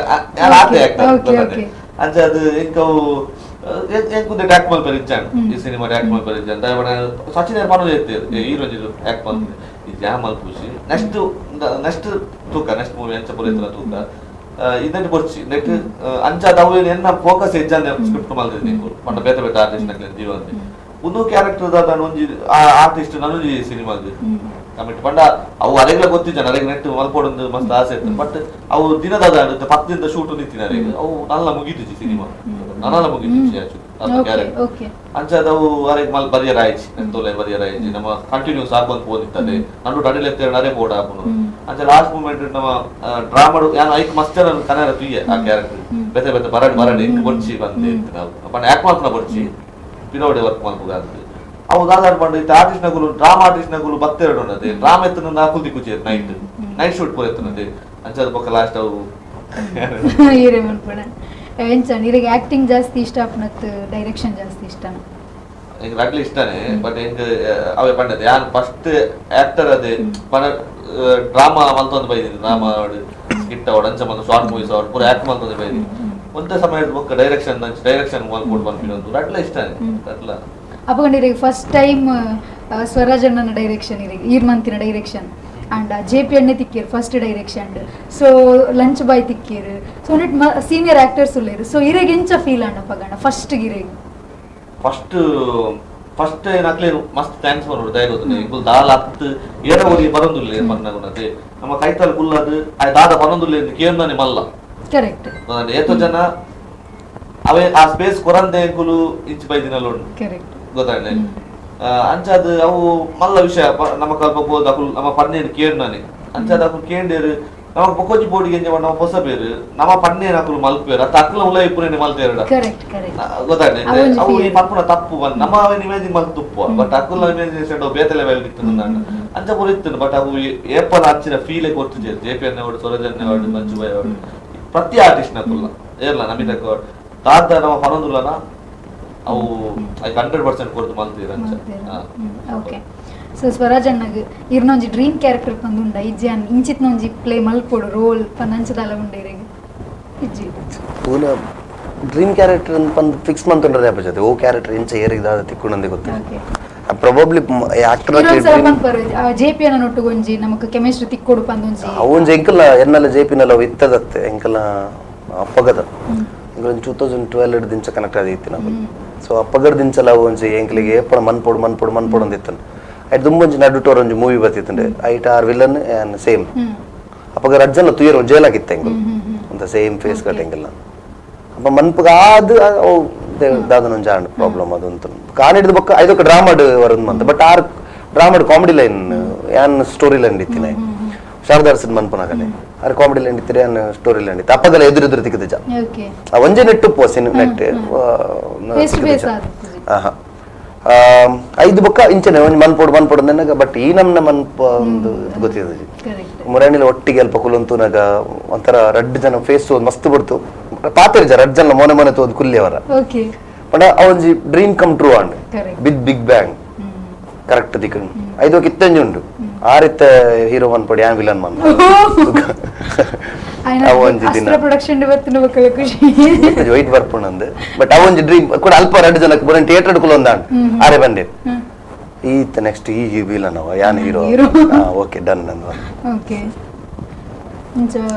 ಯಾನ್ ಆತೆ ಆಕ್ಟರ್ ಅಂಚ ಅದು ಎಂಕ್ ಅವು ಎಂಕ್ ಉಂದೆಟ್ ಆಕ್ಟ್ ಮಲ್ಪೆರೆ ಇಜ್ಜಾಂಡ್ ಈ ಸಿನಿಮಾ ಆಕ್ಟ್ ಮಲ್ಪೆರೆ ಇಜ್ಜಾಂಡ್. ದಾಯೆ ಸಚಿನ್ ಪನೊಂದು ಇತ್ತೆರ್ ಹೀರೋ ಆಕ್ಟ್ ಮಲ್ಪುನೆ ಇಜ್ಜಾ ಮಲ್ಪುಜಿ ನೆಕ್ಸ್ಟ್ ನೆಕ್ಸ್ಟ್ ತೂಕ ನೆಕ್ಸ್ಟ್ ಮೂವಿ ಅಂಚ ಪೂರ ಇತ್ತನ ತೂಕ ಇದನ್ನ ಬೊರ್ಚಿ ನೆಟ್ ಅಂಚಾದ ಅವು ಎನ್ನ ಫೋಕಸ್ ಇಜ್ಜಾಂದೆ ಸ್ಕ್ರಿಪ್ಟ್ ಮಲ್ದಿದ್ದೀನಿ ಪಂಡ ಬೇತೆ ಬೇತೆ ಆರ್ಟಿಸ್ಟ್ ನಕ್ಲೆನ್ ದೀವಂದೆ ಉಂದು ಕ್ಯಾರೆಕ್ಟರ್ ದಾದ ಒಂಜಿ ಆರ್ಟಿಸ್ಟ್ ನನೊಂಜಿ ಸಿನಿಮಾಗ್ ಕಮಿಟ್ ಪಂಡ ಅವು ಅರೆಗ್ಲ ಗೊತ್ತಿಜ್ಜಾಂಡ್ ಅರೆಗ್ ನೆಟ್ ಮಲ್ಪೊಡೊಂದು ಮಸ್ತ್ ಆಸೆ ಇತ್ತು. ಬಟ್ ಅವು ದಿನದಾದ 10 ದಿನದ ಶೂಟ್ ನಿಂತಿನ ಅರೆಗ್ ಅವು ನಲ್ಲ ಮುಗಿದುಜಿ ಸಿನಿಮಾ ನನಲ ಮುಗಿದುಜಿ ಆಕ್ಚುಲಿ ಕ್ಯಾರೆಕ್ಟರ್ ಅಂಚಾದ ಅವು ಅರೆಗ್ ಮಲ್ ಬರಿಯರ್ ಆಯ್ಚಿ ನೆತ್ತೋಲೆ ಬರಿಯರ್ ಆಯ್ಚಿ ನಮ್ಮ ಕಂಟಿನ್ಯೂಸ್ ಆಕೊಂದು ಪೋದಿತ್ತದೆ ನಡು ಅಡಿಲೆತ್ತೆ ನರೆ ಬೋರ್ಡ್ ಆಪುನು ಅಂಚ ಲಾಸ್ಟ್ ಮೂಮೆಂಟ್ ನಮ್ಮ ಡ್ರಾಮಾ ಯಾನ್ ಐಕ್ ಮಸ್ತ್ ಕನ್ನಡ ತುಯ್ಯೆ ಆ ಕ್ಯಾರೆಕ್ಟರ್ ಬೇತೆ ಬೇತೆ ಬರಡ್ ಬರಡ್ ಎಂಕ್ ಬೊರ್ಚಿ ಬಂದೆ ನಾವು ಪಂಡ ಆಕ್ಟ್ ಮಲ್ಪುನ ಬೊರ್ಚಿ ಪಿರೋಡೆ ವರ್ಕ್ ಮಲ್ಪುಗ ಅಂತ ಅವು ದಾದಾಡ್ ಪಂಡ ಇತ್ತೆ ಆರ್ಟಿಸ್ಟ್ ನಗುಲು ಡ್ರಾಮಾ ಆರ್ಟಿಸ್ಟ್ ನಗುಲು ಬತ್ತೆರಡು ಉಂಡದೆ ಡ್ರಾಮಾ ಎತ್ತನ ನಾಕುಲ್ ದಿಕ್ಕುಚೇರು night night shoot ಪೂರ ಎತ್ತನದೆ ಅಂಚಾದ ಬೊಕ್ಕ ಲಾಸ್ಟ್ ಅವು ಈರೆ ಮನ್ಪುಣ ಎಂಚ ಇರೆಗ್ ಆಕ್ಟಿಂಗ್ ಜಾಸ್ತಿ ಇಷ್ಟ ಆಪುನತ್ ಡೈರೆಕ್ಷನ್ ಜಾಸ್ತಿ ಇಷ್ಟನ? ಎಂಕ್ ರಡ್ಲ ಇಷ್ಟನೇ ಬಟ್ ಎಂಕ್ ಅವೇ ಪಂಡದೆ ಯಾನ್ ಫಸ್ಟ್ ಆಕ್ಟರ್ ಅದೇ ಪಂಡ ಡ್ರಾಮಾ ಮಲ್ತೊಂದು ಬೈದಿನಿ ಡ್ರಾಮಾ ಸ್ಕಿಟ್ ಅವಡ್ ಅಂಚ ಮಲ್ತ ಶಾರ್ಟ್ ಮೂವೀಸ್ ಅವಡ್ ಪೂರ ಆಕ್ಟ್ ಮಲ್ತೊಂದು ಬೈದಿನಿ ಒಂದೇ ಸಮಯದ ಬೊಕ್ಕ ಡೈರೆಕ್ಷನ್ ಡೈರೆಕ್ಷನ್ ಮಲ್ಪೊಡು ಪನ್ಪಿನೊಂದು ರಡ್ಲ ಇಷ್ಟನೇ ರಡ್ಲ. ಅಪಗಂಡ ಇರೆಗ್ ಫಸ್ಟ್ ಟೈಮ್ ಸ್ವರಾಜ್ ಅಣ್ಣನ ಡೈರೆಕ್ಷನ್ ಇರೆಗ್ ಈರ್ ಮಂತಿನ direction and J P ಅಣ್ಣೆ ತಿಕ್ಕೇರು first direction so lunch boy ತಿಕ್ಕೇರು so net senior actors ಉಲ್ಲೇರು. So ಇರೆಗ್ ಎಂಚ ಫೀಲ್ ಆಂಡ ಅಪಗಂಡ ಫಸ್ಟ್ ಇರೆಗ್? ಫಸ್ಟ್ ಫಸ್ಟ್ ಏನಾಗ್ಲಿ ಮಸ್ತ್ thanks ಪನೊಡು ದಯ ಗೊತ್ತುಂಡು ಇಂಕುಲು ದಾಲ ಅತ್ತು ಏರ ಒರಿ ಬರೊಂದುಲ್ಲೆ ಪನ್ನಗುಣತೆ ನಮ್ಮ ಕೈತಲ್ ಕುಲ್ಲದು ದಾದ ಪನೊಂದುಲ್ಲೆ ಕೇಂದ್ರನೆ ಮಲ್ಲ ಕರೆಕ್ಟ್ ಏತೋ ಜನ ಅವೇ ಆ ಸ್ಪೇಸ್ ಕೊರಂದೆ ಇಂಕುಲು ಇಂಚ್ ಬೈದಿನಲ್ಲ ಉಂಡು ಕರೆಕ್ಟ್ ಗೊತ್ತಾಂಡೆ ಅಂಚಾದ ಅವು ಮಲ್ಲ ವಿಷಯ ನಮ್ಮ ಕಲ್ಪ ಪೋದು ಅಕುಲು ನಮ್ಮ ಪನ್ನೇನು ಕೇಂದ್ರನೆ ಅಂಚಾದ ಅಕುಲು ಕೇಂಡೇರು ನಮಕ್ ಬೊಕ್ಕೊಂಜಿ ಬೋಡಿಗೆ ಎಂಚ ನಮ್ಮ ಪೊಸ ಬೇರು ನಮ್ಮ ಪನ್ನೇನು ಅಕುಲು ಮಲ್ಪೇರು ಅತ್ತ ಅಕ್ಲ ಉಲ ಇಪ್ಪುನೇನೆ ಮಲ್ತೇರಡ ಕರೆಕ್ಟ್ ಕರೆಕ್ಟ್ ಗೊತ್ತಾಂಡೆ ಅವು ಈ ಪನ್ಪುನ ತಪ್ಪು ನಮ್ಮ ಇಮೇಜಿಂಗ್ ಮಲ್ತು ತುಪ್ಪು ಬಟ್ ಅಕುಲ ಇಮೇಜಿನೇಷನ್ ಬೇತೆ ಲೆವೆಲ್ ಇತ್ತು ಅಂಚ ಪೂರ ಇತ್ತು. ಬಟ್ ಅವು ಏಪಲ ಅಂಚಿನ ಫೀಲೇ ಕೊರ್ತುಜೇರು ಜೆ ಪಿ ಅಣ್ಣವಾಡು ಸೊರಜ್ ಅಣ್ಣವಾಡು ಮಂಜು ಬಾಯ್ ಅವಡು ಪ್ರತಿ ಆರ್ಟಿಸ್ಟ್ ನಕುಲ್ಲ ಏರ್ಲ ನಮಿತಕ್ಕ ತಾತ ನಮ್ಮ ಪನೊಂದುಲ್ಲನ ಅವು ಐಕ್ 100% ಕೊರ್ದು ಮಲ್ತೀರ ಅಂಚ. ಓಕೆ ಸೊ ಸ್ವರಾಜ್ ಅಣ್ಣಗ್ ಇರ್ನೊಂಜಿ ಡ್ರೀಮ್ ಕ್ಯಾರೆಕ್ಟರ್ ಪಂದುಂಡ ಇಜ್ಜಿ ಇಂಚಿತ್ನೊಂಜಿ ಪ್ಲೇ ಮಲ್ಪೊಡು ರೋಲ್ ಪಂದಂಚದಾಲ ಉಂಡ ಇರೆಗ್ ಇಜ್ಜಿ? ಪೂನ ಡ್ರೀಮ್ ಕ್ಯಾರೆಕ್ಟರ್ ಪಂದ್ ಫಿಕ್ಸ್ ಮಂತುಂಡ್ರೆ ಅಪ್ಪ ಜೊತೆ ಓ ಕ್ಯಾರೆಕ್ಟರ್ ಇಂಚ ಏರಿಗೆ ದಾದ ತಿಕ್ಕುಂಡಂದೆ ಗೊತ್ತು probably actor J P ಅನ್ನ ಒಟ್ಟುಗೊಂಜಿ ನಮಕ್ ಕೆಮಿಸ್ಟ್ರಿ ತಿಕ್ಕೊಡು ಪಂದೊಂಜಿ ಅವೊಂಜಿ ಎಂಕಲ್ನ ಎನ್ನಲ ಜೆ ಪಿನಲ ಅವು ಇತ್ತದತ್ತೆ ಎಂಕಲ್ನ ಅಪ್ಪಗದ ಎಂಕಲ್ 2012 ದಿಂಚ ಕನೆಕ್ಟ್ ಆದಿತ್ತು ನಾವು. ಸೊ ಅಪ್ಪಗದ ದಿಂಚಲ ಒಂಜಿ ಎಂಕಲಿಗೆ ಏಪಣ ಮನ್ಪೊಡು ಮನ್ಪೊಡು ಮನ್ಪೊಡು ಅಂದಿತ್ತನು ಐಟ್ ದುಂಬೊಂಜಿ ನಡುಟೋರ್ ಒಂಜಿ ಮೂವಿ ಬತ್ತಿತ್ತುಂಡೆ ಐಟ್ R villain and same ಅಪ್ಪಗ ರಜ್ಜನ ತುಯರ್ ಜೈಲಾಗಿತ್ತು ಎಂಕಲ್ ಅಂತ same face cut ಎಂಕಲ್ನ ಅಪ್ಪ ಮನ್ಪುಗ ಆದ್ ಅವು ದಾದನೊಂಜಿ ಆಂಡ್ ಪ್ರಾಬ್ಲಮ್ ಅದಂತ ಕಾನಿಡ್ದು ಬೊಕ್ಕ ಐದೊಕ್ಕ ಡ್ರಾಮಾಡ್ ವರಂದು ಮಂತ but are ಡ್ರಾಮಾಡ್ comedy line ಯಾನ್ ಸ್ಟೋರಿ ಲೈನ್ ಇತ್ತಿನ ಶಾರದಾರ್ಸನ್ ಮನ್ಪುನಾಗನೆ are comedy line ಇತ್ತಿರ ಯಾನ್ ಸ್ಟೋರಿ ಲೈನ್ ಇತ್ತು ಅಪ್ಪಗಲ ಎದುರು ಎದುರು ತಿಕ್ಕದಿಜ ಆ ಒಂಜೆ ನೆಟ್ಟು ಪೋ ಸಿನ್ ನೆಟ್ ಆಹಾ ಐದು ಬೊಕ್ಕ ಇಂಚನೆ ಒಂಜಿ ಮನ್ಪೊಡು ಮನ್ಪೊಡು ನನಗ ಬಟ್ ಈ ನಮ್ನ ಮನ್ಪ ಒಂದು ಗೊತ್ತಿದೆ ಮುರಾಣಿಲ ಒಟ್ಟಿಗೆ ಅಲ್ಪ ಕುಲಂತೂನಾಗ ಒಂಥರ ರಡ್ಡು ಜನ ಫೇಸ್ ಮಸ್ತ್ ಬಿಡ್ತು ಪಾತೆರ್ಜ ರಡ್ಡು ಜನ ಮೋನೆ ಮೋನೆ ತೋದು ಕುಲ್ಲಿ ಅವರ ಪಂಡ ಆ ಒಂಜಿ dream come true and with big bang correct ದಿಕ್ಕ ಐದು ಕಿತ್ತಂಜಿ ಉಂಡು ಆರಿತ್ತ ಹೀರೋ ಮನ್ಪೊಡಿ ಯಾನ್ ವಿಲನ್ ಮನ್ ಒಂಜಿ ದಿನ ವೈಟ್ ಬರ್ಪುಂಡು ಬಟ್ ಅವ ಒಂಜಿ ಡ್ರೀಮ್ ಕೂಡ ಅಲ್ಪ ರಡ್ಡು ಜನಕ್ಕೆ ಬರೋನ್ ಥಿಯೇಟರ್ ಕುಲೊಂದಾಂಡ್ ಆರೆ ಬಂದೆ ಈತ ನೆಕ್ಸ್ಟ್ ಈ ವಿಲನ್ ಅವ ಯಾನ್ hero okay done ಅಂದ್ ಓಕೆ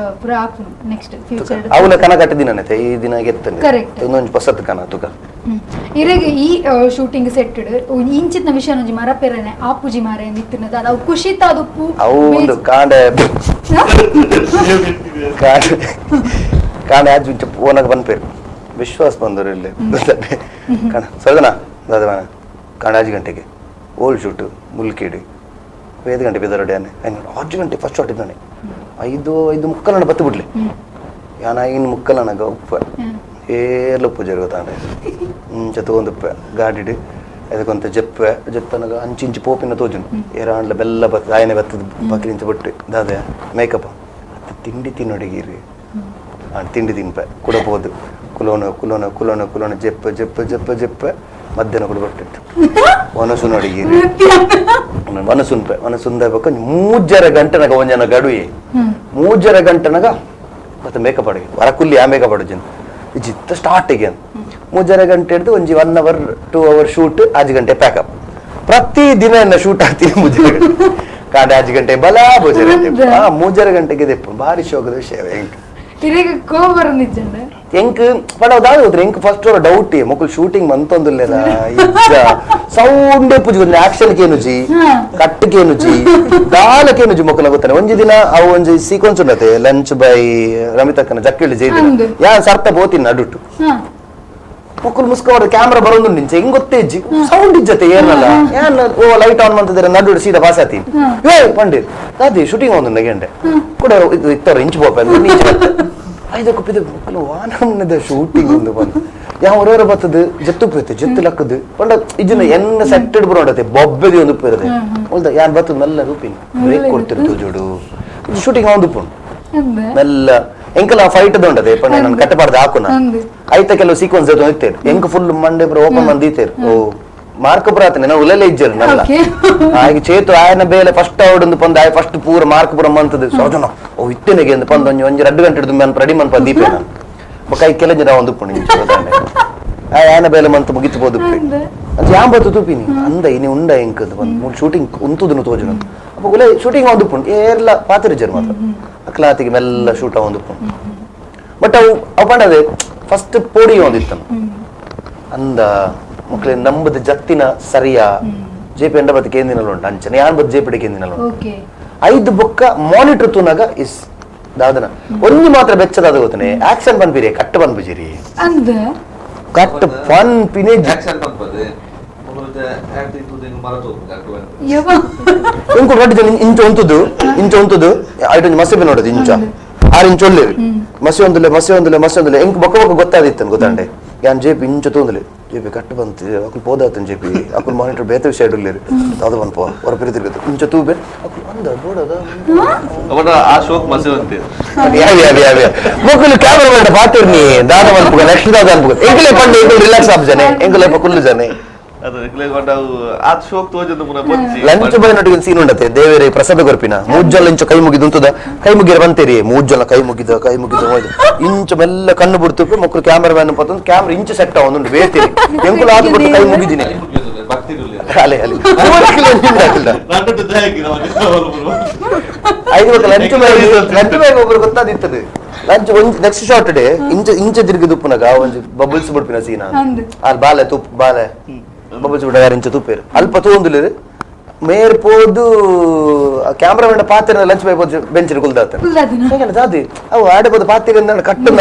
ಅವನ ಕನ ಕಟ್ಟಿದಿನ ಈ ದಿನ ಗೆತ್ತಂದೆ ಒಂದೊಂಜಿ ಹೊಸತ್ ಕನ ತುಕ ಇರೆಗ್ ಈ ಶೂಟಿಂಗ್ ಸೆಟ್ ಇಂಚಿತ್ನ ವಿಷಯ ಒಂಜಿ ಮರಪೆರನೆ ಆಪುಜಿ ಮಾರೆ ನಿತ್ತಿನದ ಅವು ಖುಷಿತ ಅದು ಅವು ಒಂದು ಕಾಂಡೆ ಕಾಂಡೆ ಕಾಂಡೆ ಆಜ್ ಓನಾಗ ಬಂದ್ಪೇರು ವಿಶ್ವಾಸ ಬಂದರು ಇಲ್ಲಿ ಕಾಣ ಸರಿದನಾ ದಾದವಾನ ಕಾಂಡೆ 5 ಗಂಟೆಗೆ ಓಲ್ಡ್ ಶೂಟ್ ಮುಲ್ಕೀಡು 5 ಗಂಟೆ ಬಿದ್ದರೊಡೆ 5 ಗಂಟೆ ಫಸ್ಟ್ ಶಾಟ್ ಇದ್ದಾನೆ 5 5 ಮುಕ್ಕಲಣ್ಣ ಬತ್ತು ಬಿಡ್ಲಿ ಯಾನ ಇನ್ನು ಮುಕ್ಕಲಣ್ಣಗ ಉಪ್ಪ ಏರ್ಲ ಪೂಜೆ ಗೊತ್ತಾಂಡೆ ಇಂಚ ತಗೊಂದುಪ್ಪೆ ಗಾಡಿಡ್ ಅದಕ್ಕೊಂತ ಜಪ್ಪೆ ಜಪ್ಪನಗ ಅಂಚಿಂಚಿ ಪೋಪಿನ ತೋಜುನು ಏರಾಂಡ್ಲ ಬೆಲ್ಲ ಬತ್ತ ಆಯನೆ ಬತ್ತದ ಬಕ್ಲಿಂಚ ಬೊಟ್ಟು ದಾದ ಮೇಕಪ್ ಅತ್ತ ತಿಂಡಿ ತಿನ್ನೊಡಗಿರಿ ತಿಂಡಿ ತಿನ್ಪೆ ಕುಡ ಪೋದು ಕುಲೋನ ಕುಲೋನ ಕುಲೋನ ಕುಲೋನ ಜೆಪ್ಪ ಜೆಪ್ಪ ಜೆಪ್ಪ ಜೆಪ್ಪ ಮಧ್ಯಾಹ್ನ ಕೂಡ ಬಟ್ಟಿಟ್ಟು ಒನಸು ನಡಿಗಿರಿ ವನಸುನ್ಪೆ ವನಸುಂದ ಬೊಕ್ಕ ಮೂಜರ ಗಂಟೆನಗ ಒಂಜನ ಗಡುವೆ ಮೂಜರ ಗಂಟೆನಗ ಮತ್ತೆ ಮೇಕಪ್ ಅಡಿಗೆ ವರಕುಲ್ಲಿ ಆ ಮೇಕಪ್ ಅಡುಜಿನ್ ಜಿತ್ತ ಸ್ಟಾರ್ಟ್ ಅಗೇನ್ ಮೂಜರ ಗಂಟೆ ಹಿಡಿದು ಒಂಜಿ 1 hour 2 hour shoot ಆಜ್ ಗಂಟೆ ಪ್ಯಾಕಪ್ ಪ್ರತಿ ದಿನ ಎನ್ನ ಶೂಟ್ ಆಗ್ತೀನಿ ಮೂಜರ ಗಂಟೆ ಕಾಡೆ ಆಜ್ ಗಂಟೆ ಬಲ ಮೂಜರ ಗಂಟೆ ಆ ಮೂಜರ ಗಂಟೆಗೆ ದೆಪ್ಪು ಭಾರಿ ಶೋಕದ ವಿಷಯ ಎಂಕ್ ಇರೆಗ್ ಕೋಪ ಬರೊಂದಿಜ್ಜಂಡ ಎಂಕ್ ಪಡ ದಾದ ಗೊತ್ತಾ ಎಂಕ್ ಫಸ್ಟ್ ಡೌಟ್ ಮೊಕುಲು ಶೂಟಿಂಗ್ ಮಂತೊಂದುಲ್ಲೆದ ಇಜ್ಜ ಸೌಂಡ್ ಪೂಜೆ ಆಕ್ಷನ್ ಕೇನುಜಿ ಕಟ್ ಕೇನುಜಿ ದಾಲ ಕೇನುಜಿ ಮೊಕುಲ ಗೊತ್ತಾನೆ ಒಂಜಿ ದಿನ ಅವು ಒಂಜಿ ಸೀಕ್ವೆನ್ಸ್ ಉಂಡತೆ ಲಂಚ್ ಬೈ ರಮಿತಕ್ಕನ ಜಕ್ಕಿಳಿ ಜೈದಿನ ಹೌದು. ಯಾನ್ ಸರ್ತ ಬೋತಿನ ನಡುಟು ಮೊಕುಲು ಮುಸ್ಕವರ ಕ್ಯಾಮ್ರಾ ಬರೋದು ನಿಂಚೆ ಹೆಂಗ್ ಗೊತ್ತೇ ಇಜ್ಜಿ ಸೌಂಡ್ ಇಜ್ಜತೆ ಏನಲ್ಲ ಯಾನ್ ಓ ಲೈಟ್ ಆನ್ ಮಂತಿದ್ರೆ ನಡುಡು ಸೀದಾ ಪಾಸ್ ಆತಿ ಏ ಪಂಡಿರ್ ದಾದಿ ಶೂಟಿಂಗ್ ಒಂದು ಗಂಟೆ ಕೂಡ ಇದು ಇತ್ತವ್ರು ಇಂಚು ಬೋಪ ಐದು ಕುಪ್ಪಿದ ಮಕ್ಕಳು ವಾನಮ್ಮನದ ಶೂಟಿಂಗ್ ಒಂದು ಬಂದು ಯಾವ ಹೊರವರ ಬತ್ತದು ಜತ್ತು ಪೋಯ್ತು ಜತ್ತು ಲಕ್ಕದು ಪಂಡ ಇಜ್ಜಿನ ಎನ್ನ ಸೆಟ್ಟೆಡ್ ಬರೋಡತೆ ಬೊಬ್ಬೆದಿ ಒಂದು ಪೇರದೆ ಉಲ್ದ ಯಾನ್ ಬತ್ತದ ಮೆಲ್ಲ ರೂಪಿನ ಬ್ರೇಕ್ ಕೊಡ್ತಿರ್ತು ಜೋಡು ಶೂಟಿಂಗ್ ಒಂದು ಪುಂಡು ಮೆಲ್ಲ ಎಂಕಲ ಫೈಟ್ ದೊಂಡದೆ ಪಂಡ ನಾನು ಕಟ್ಟಪಾಡ್ದು ಹಾಕುನ ಐತ ಕೆಲವು ಸೀಕ್ವೆನ್ಸ್ ಇತ್ತೇರು ಎಂಕ ಫುಲ್ ಮಂಡೆ ಪುರ ಓಪನ್ ಮಂದಿ ಇತ್ತೇರು ಓ ಮಾರ್ಕ್ ಪುರ ಆತನೆ ನಾವು ಉಲೆಲೆ ಇಜ್ಜರು ನಲ್ಲ ಆಗ ಚೇತು ಆಯನ ಬೇಲೆ ಫಸ್ಟ್ ಅವಡೊಂದು ಪಂದ ಆಯ ಫಸ್ಟ್ ಪೂರ ಮಾರ್ಕ್ ಪುರ ಮಂತದ್ದು ಸೋಜನ ಓ ಇತ್ತೇನೆಗೆ ಅಂದ್ ಪಂದ ಒಂಜಿ ಒಂಜಿ 2 ಗಂಟೆ ಹಿಡಿದು ಮನ್ ರೆಡಿ ಮನ್ಪ ದೀಪೆ ನಾನು ಬೊಕ್ಕ I ಕೆಲ ಜನ ಒಂದು ಪುಣಿ ಆಯನ ಬೇಲೆ ಮಂತ್ ಮುಗಿತು ಪೋದು ಅಂಚ ಯಾನ್ ಬತ್ತು ತೂಪಿನಿ ಅಂದ ಇನಿ ಉಂಡ ಎಂಕದು ಬಂದು ಮೂಲು ಶೂಟಿಂಗ್ ಉಂತುದುನು ತೋಜುನ ಅಪ್ಪ ಉಲೆ ಶೂಟಿಂಗ್ ಒಂದು ಪುಂಡು ಏರ್ಲ ಪಾತಿರಿಜರು ಮಾತ್ರ ಅಕ್ಲಾತಿಗೆ ಮೆಲ್ಲ ಶೂಟ್ ಒಂದು ಪುಂಡು ಬಟ್ ಅವು ಅವು ಪಂಡದೆ ಫಸ್ಟ್ ಪೋಡಿ ಒಂದಿತ್ತನು ಅಂದ ಮಕ್ಕಳ ನಂಬದ ಜತ್ತಿನ ಸರಿಯಾ ಜೆ ಪಿ ಎಂಡ ಬತ್ತ ಕೇಂದಿನಲ್ಲ ಉಂಟು ಅಂಚನೆ ಯಾನ್ ಬತ್ ಜೆ ಪಿ ಕೇಂದಿನಲ್ಲ ಉಂಟು ಐದು ಬೊಕ್ಕ ಮಾನಿಟರ್ ತೂನಾಗ is ದಾದನ ಒಂದು ಮಾತ್ರ ಬೆಚ್ಚದಾದ ಗೊತ್ತನೆ ಆಕ್ಷನ್ ಪನ್ಪಿರಿ ಕಟ್ಟ ಪನ್ಪುಜಿರಿ ಅಂದ ಕಟ್ಟ ಪನ್ ಪಿನೆ ಆಕ್ಷನ್ ಪನ್ಪದೆ ಇಂಕು ರಡ್ಡು ಜನ ಇಂಚ ಉಂತುದು ಇಂಚ ಉಂತುದು ಐಟೊಂಜಿ ಮಸೆ ನೋಡೋದು ಇಂಚ ಆರು ಇಂಚ ಒಲ್ಲೇರಿ ಮಸಿ ಒಂದುಲೆ ಮಸಿ ಒಂದುಲೆ ಮಸಿ ಒಂದುಲೆ ಎಂಕ್ ಬೊಕ್ಕ ಬೊಕ್ಕ ಗೊತ್ತಾದಿತ್ತನ್ ಗೊತ್ತಾಂಡೆ ಯಾನ್ ಜೆ ಪಿ ಇಂಚ ತೂಂದುಲೆ ಜೆ ಪಿ ಕಟ್ಟು ಬಂತು ಅಕುಲು ಪೋದಾತನ್ ಜೆ ಪಿ ಅಕುಲು ಮಾನಿಟರ್ ಬೇತೆ ವಿಷಯ ಇಡ್ಲೇರಿ ಅದು ಬಂತು ಹೊರ ಪಿರಿ ತಿರುಗುತ್ತೆ ಇಂಚ ತೂಬೆ ಅಕುಲು ಅಂದ ಬೋಡದ ಆ ಶೋಕ್ ಮಸೆ ಅಂತೆ ಯಾವ ಯಾವ ಯಾವ ಮೊಕ್ಕಲು ಕ್ಯಾಮರಾ ಬೇಡ ಪಾತಿರ್ನಿ ದಾದ ಮನ್ಪುಗ ನೆಕ್ಸ್ಟ್ ದಾದ ಅನ್ಪುಗ ಎಂಕಲೆ ಪಂಡೆ ಎಂಕಲು ರಿಲ್ಯಾಕ್ಸ್ ಆಪ್ ಜನೆ ಎಂಕಲೆ ಕುಲ್ಲು ಜನೆ ಲಂಚ್ ಬೈ ನಟಿಗೆ ಸೀನ್ ಉಂಡತೆ ದೇವೇರೆ ಪ್ರಸಾದ ಕೊರ್ಪಿನ ಮೂಜ್ಜಲ ಇಂಚ ಕೈ ಮುಗಿದು ಉಂತದ ಕೈ ಮುಗಿರ ಬಂತೇರಿ ಮೂಜ್ಜಲ ಕೈ ಮುಗಿದ ಕೈ ಮುಗಿದ ಇಂಚ ಮೆಲ್ಲ ಕಣ್ಣು ಬಿಡ್ತು ಮಕ್ಕಳು ಕ್ಯಾಮರಾ ಮ್ಯಾನ್ ಪತ್ತೊಂದು ಕ್ಯಾಮ್ರಾ ಇಂಚ ಸೆಟ್ ಒಂದು ಬೇತೀರಿ ಎಂಕುಲು ಆದ ಬಿಟ್ಟು ಕೈ ಮುಗಿದಿನಿ ಅಲೆ ಅಲೆ ಐದು lunch bye lunch bag ಒಬ್ಬರು ಗೊತ್ತಾದಿತ್ತದು ಲಂಚ್ ಒಂಜಿ next short day ಇಂಚ ಇಂಚ ತಿರುಗಿ ತುಪ್ಪುನಗ ಒಂಜಿ ಬಬಲ್ಸ್ ಬಿಡ್ಪಿನ ಸೀನ ಅಲ್ಲಿ ಬಾಲೆ ತುಪ್ಪ ಬಾಲೆ ಬಬಲ್ಸ್ ಬಿಡ ಇಂಚ ತುಪ್ಪೇರು ಅಲ್ಪ ತೂಂದುಲೇರು ಮೇರ್ ಪೋದು ಕ್ಯಾಮ್ರಾ ಮ್ಯಾನ್ ಪಾತ್ರ ಲಂಚ್ ಬೈ ಪೋದು ಬೆಂಚ್ ಕುಲ್ದಾತ ದಾದಿ ಅವು ಆಡೆ ಪೋದು ಪಾತ್ರ ಕಟ್ಟು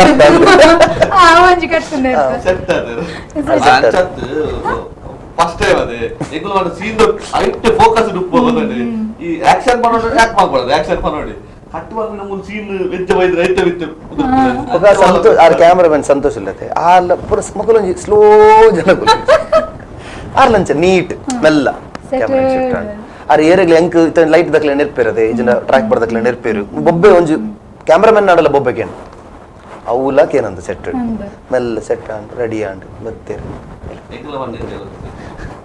ಫಸ್ಟ್ ಟೈಮ್ ಅದೇ ಎಂಕುಲು ಮಾಡ scene height focus ಈ ಆಕ್ಷನ್ ಮಾಡೋದು ಯಾಕೆ ಮಾಡ್ಬಾರ್ದು ಆಕ್ಷನ್ ಮಾಡೋಡಿ ಕಟ್ಟು ನಮ್ಮೊಂದು ಸೀನ್ ವೆಚ್ಚ ಬೈದ್ರೆ ಐತೆ ವಿತ್ತೆ ಸಂತೋಷ್ ಆರ್ ಕ್ಯಾಮ್ರಾಮನ್ ಸಂತೋಷ ಇಲ್ಲತೆ ಆ ಪೂರ ಮಕ್ಕಳು ಸ್ಲೋ ಜನ ಆರ್ ಲಂಚ ನೀಟ್ ಮೆಲ್ಲ ಕ್ಯಾಮ್ರಾ ಶಿಫ್ಟ್ ಆರ್ ಏರೆಗ್ಲ ಎಂಕ್ ಲೈಟ್ ದಕ್ಲೆ ನೆರ್ಪೇರದೆ ಇಜನ ಟ್ರ್ಯಾಕ್ ಬಡ್ದಕ್ಲೆ ನೆರ್ಪೇರು ಬೊಬ್ಬೆ ಒಂಜಿ ಕ್ಯಾಮ್ರಾಮನ್ ನಾಡಲ್ಲ ಬೊಬ್ಬೆ ಕೇನು ಅವುಲ ಕೇನಂತ ಸೆಟ್ ಮೆಲ್ಲ set and ready and ಬತ್ತೇರು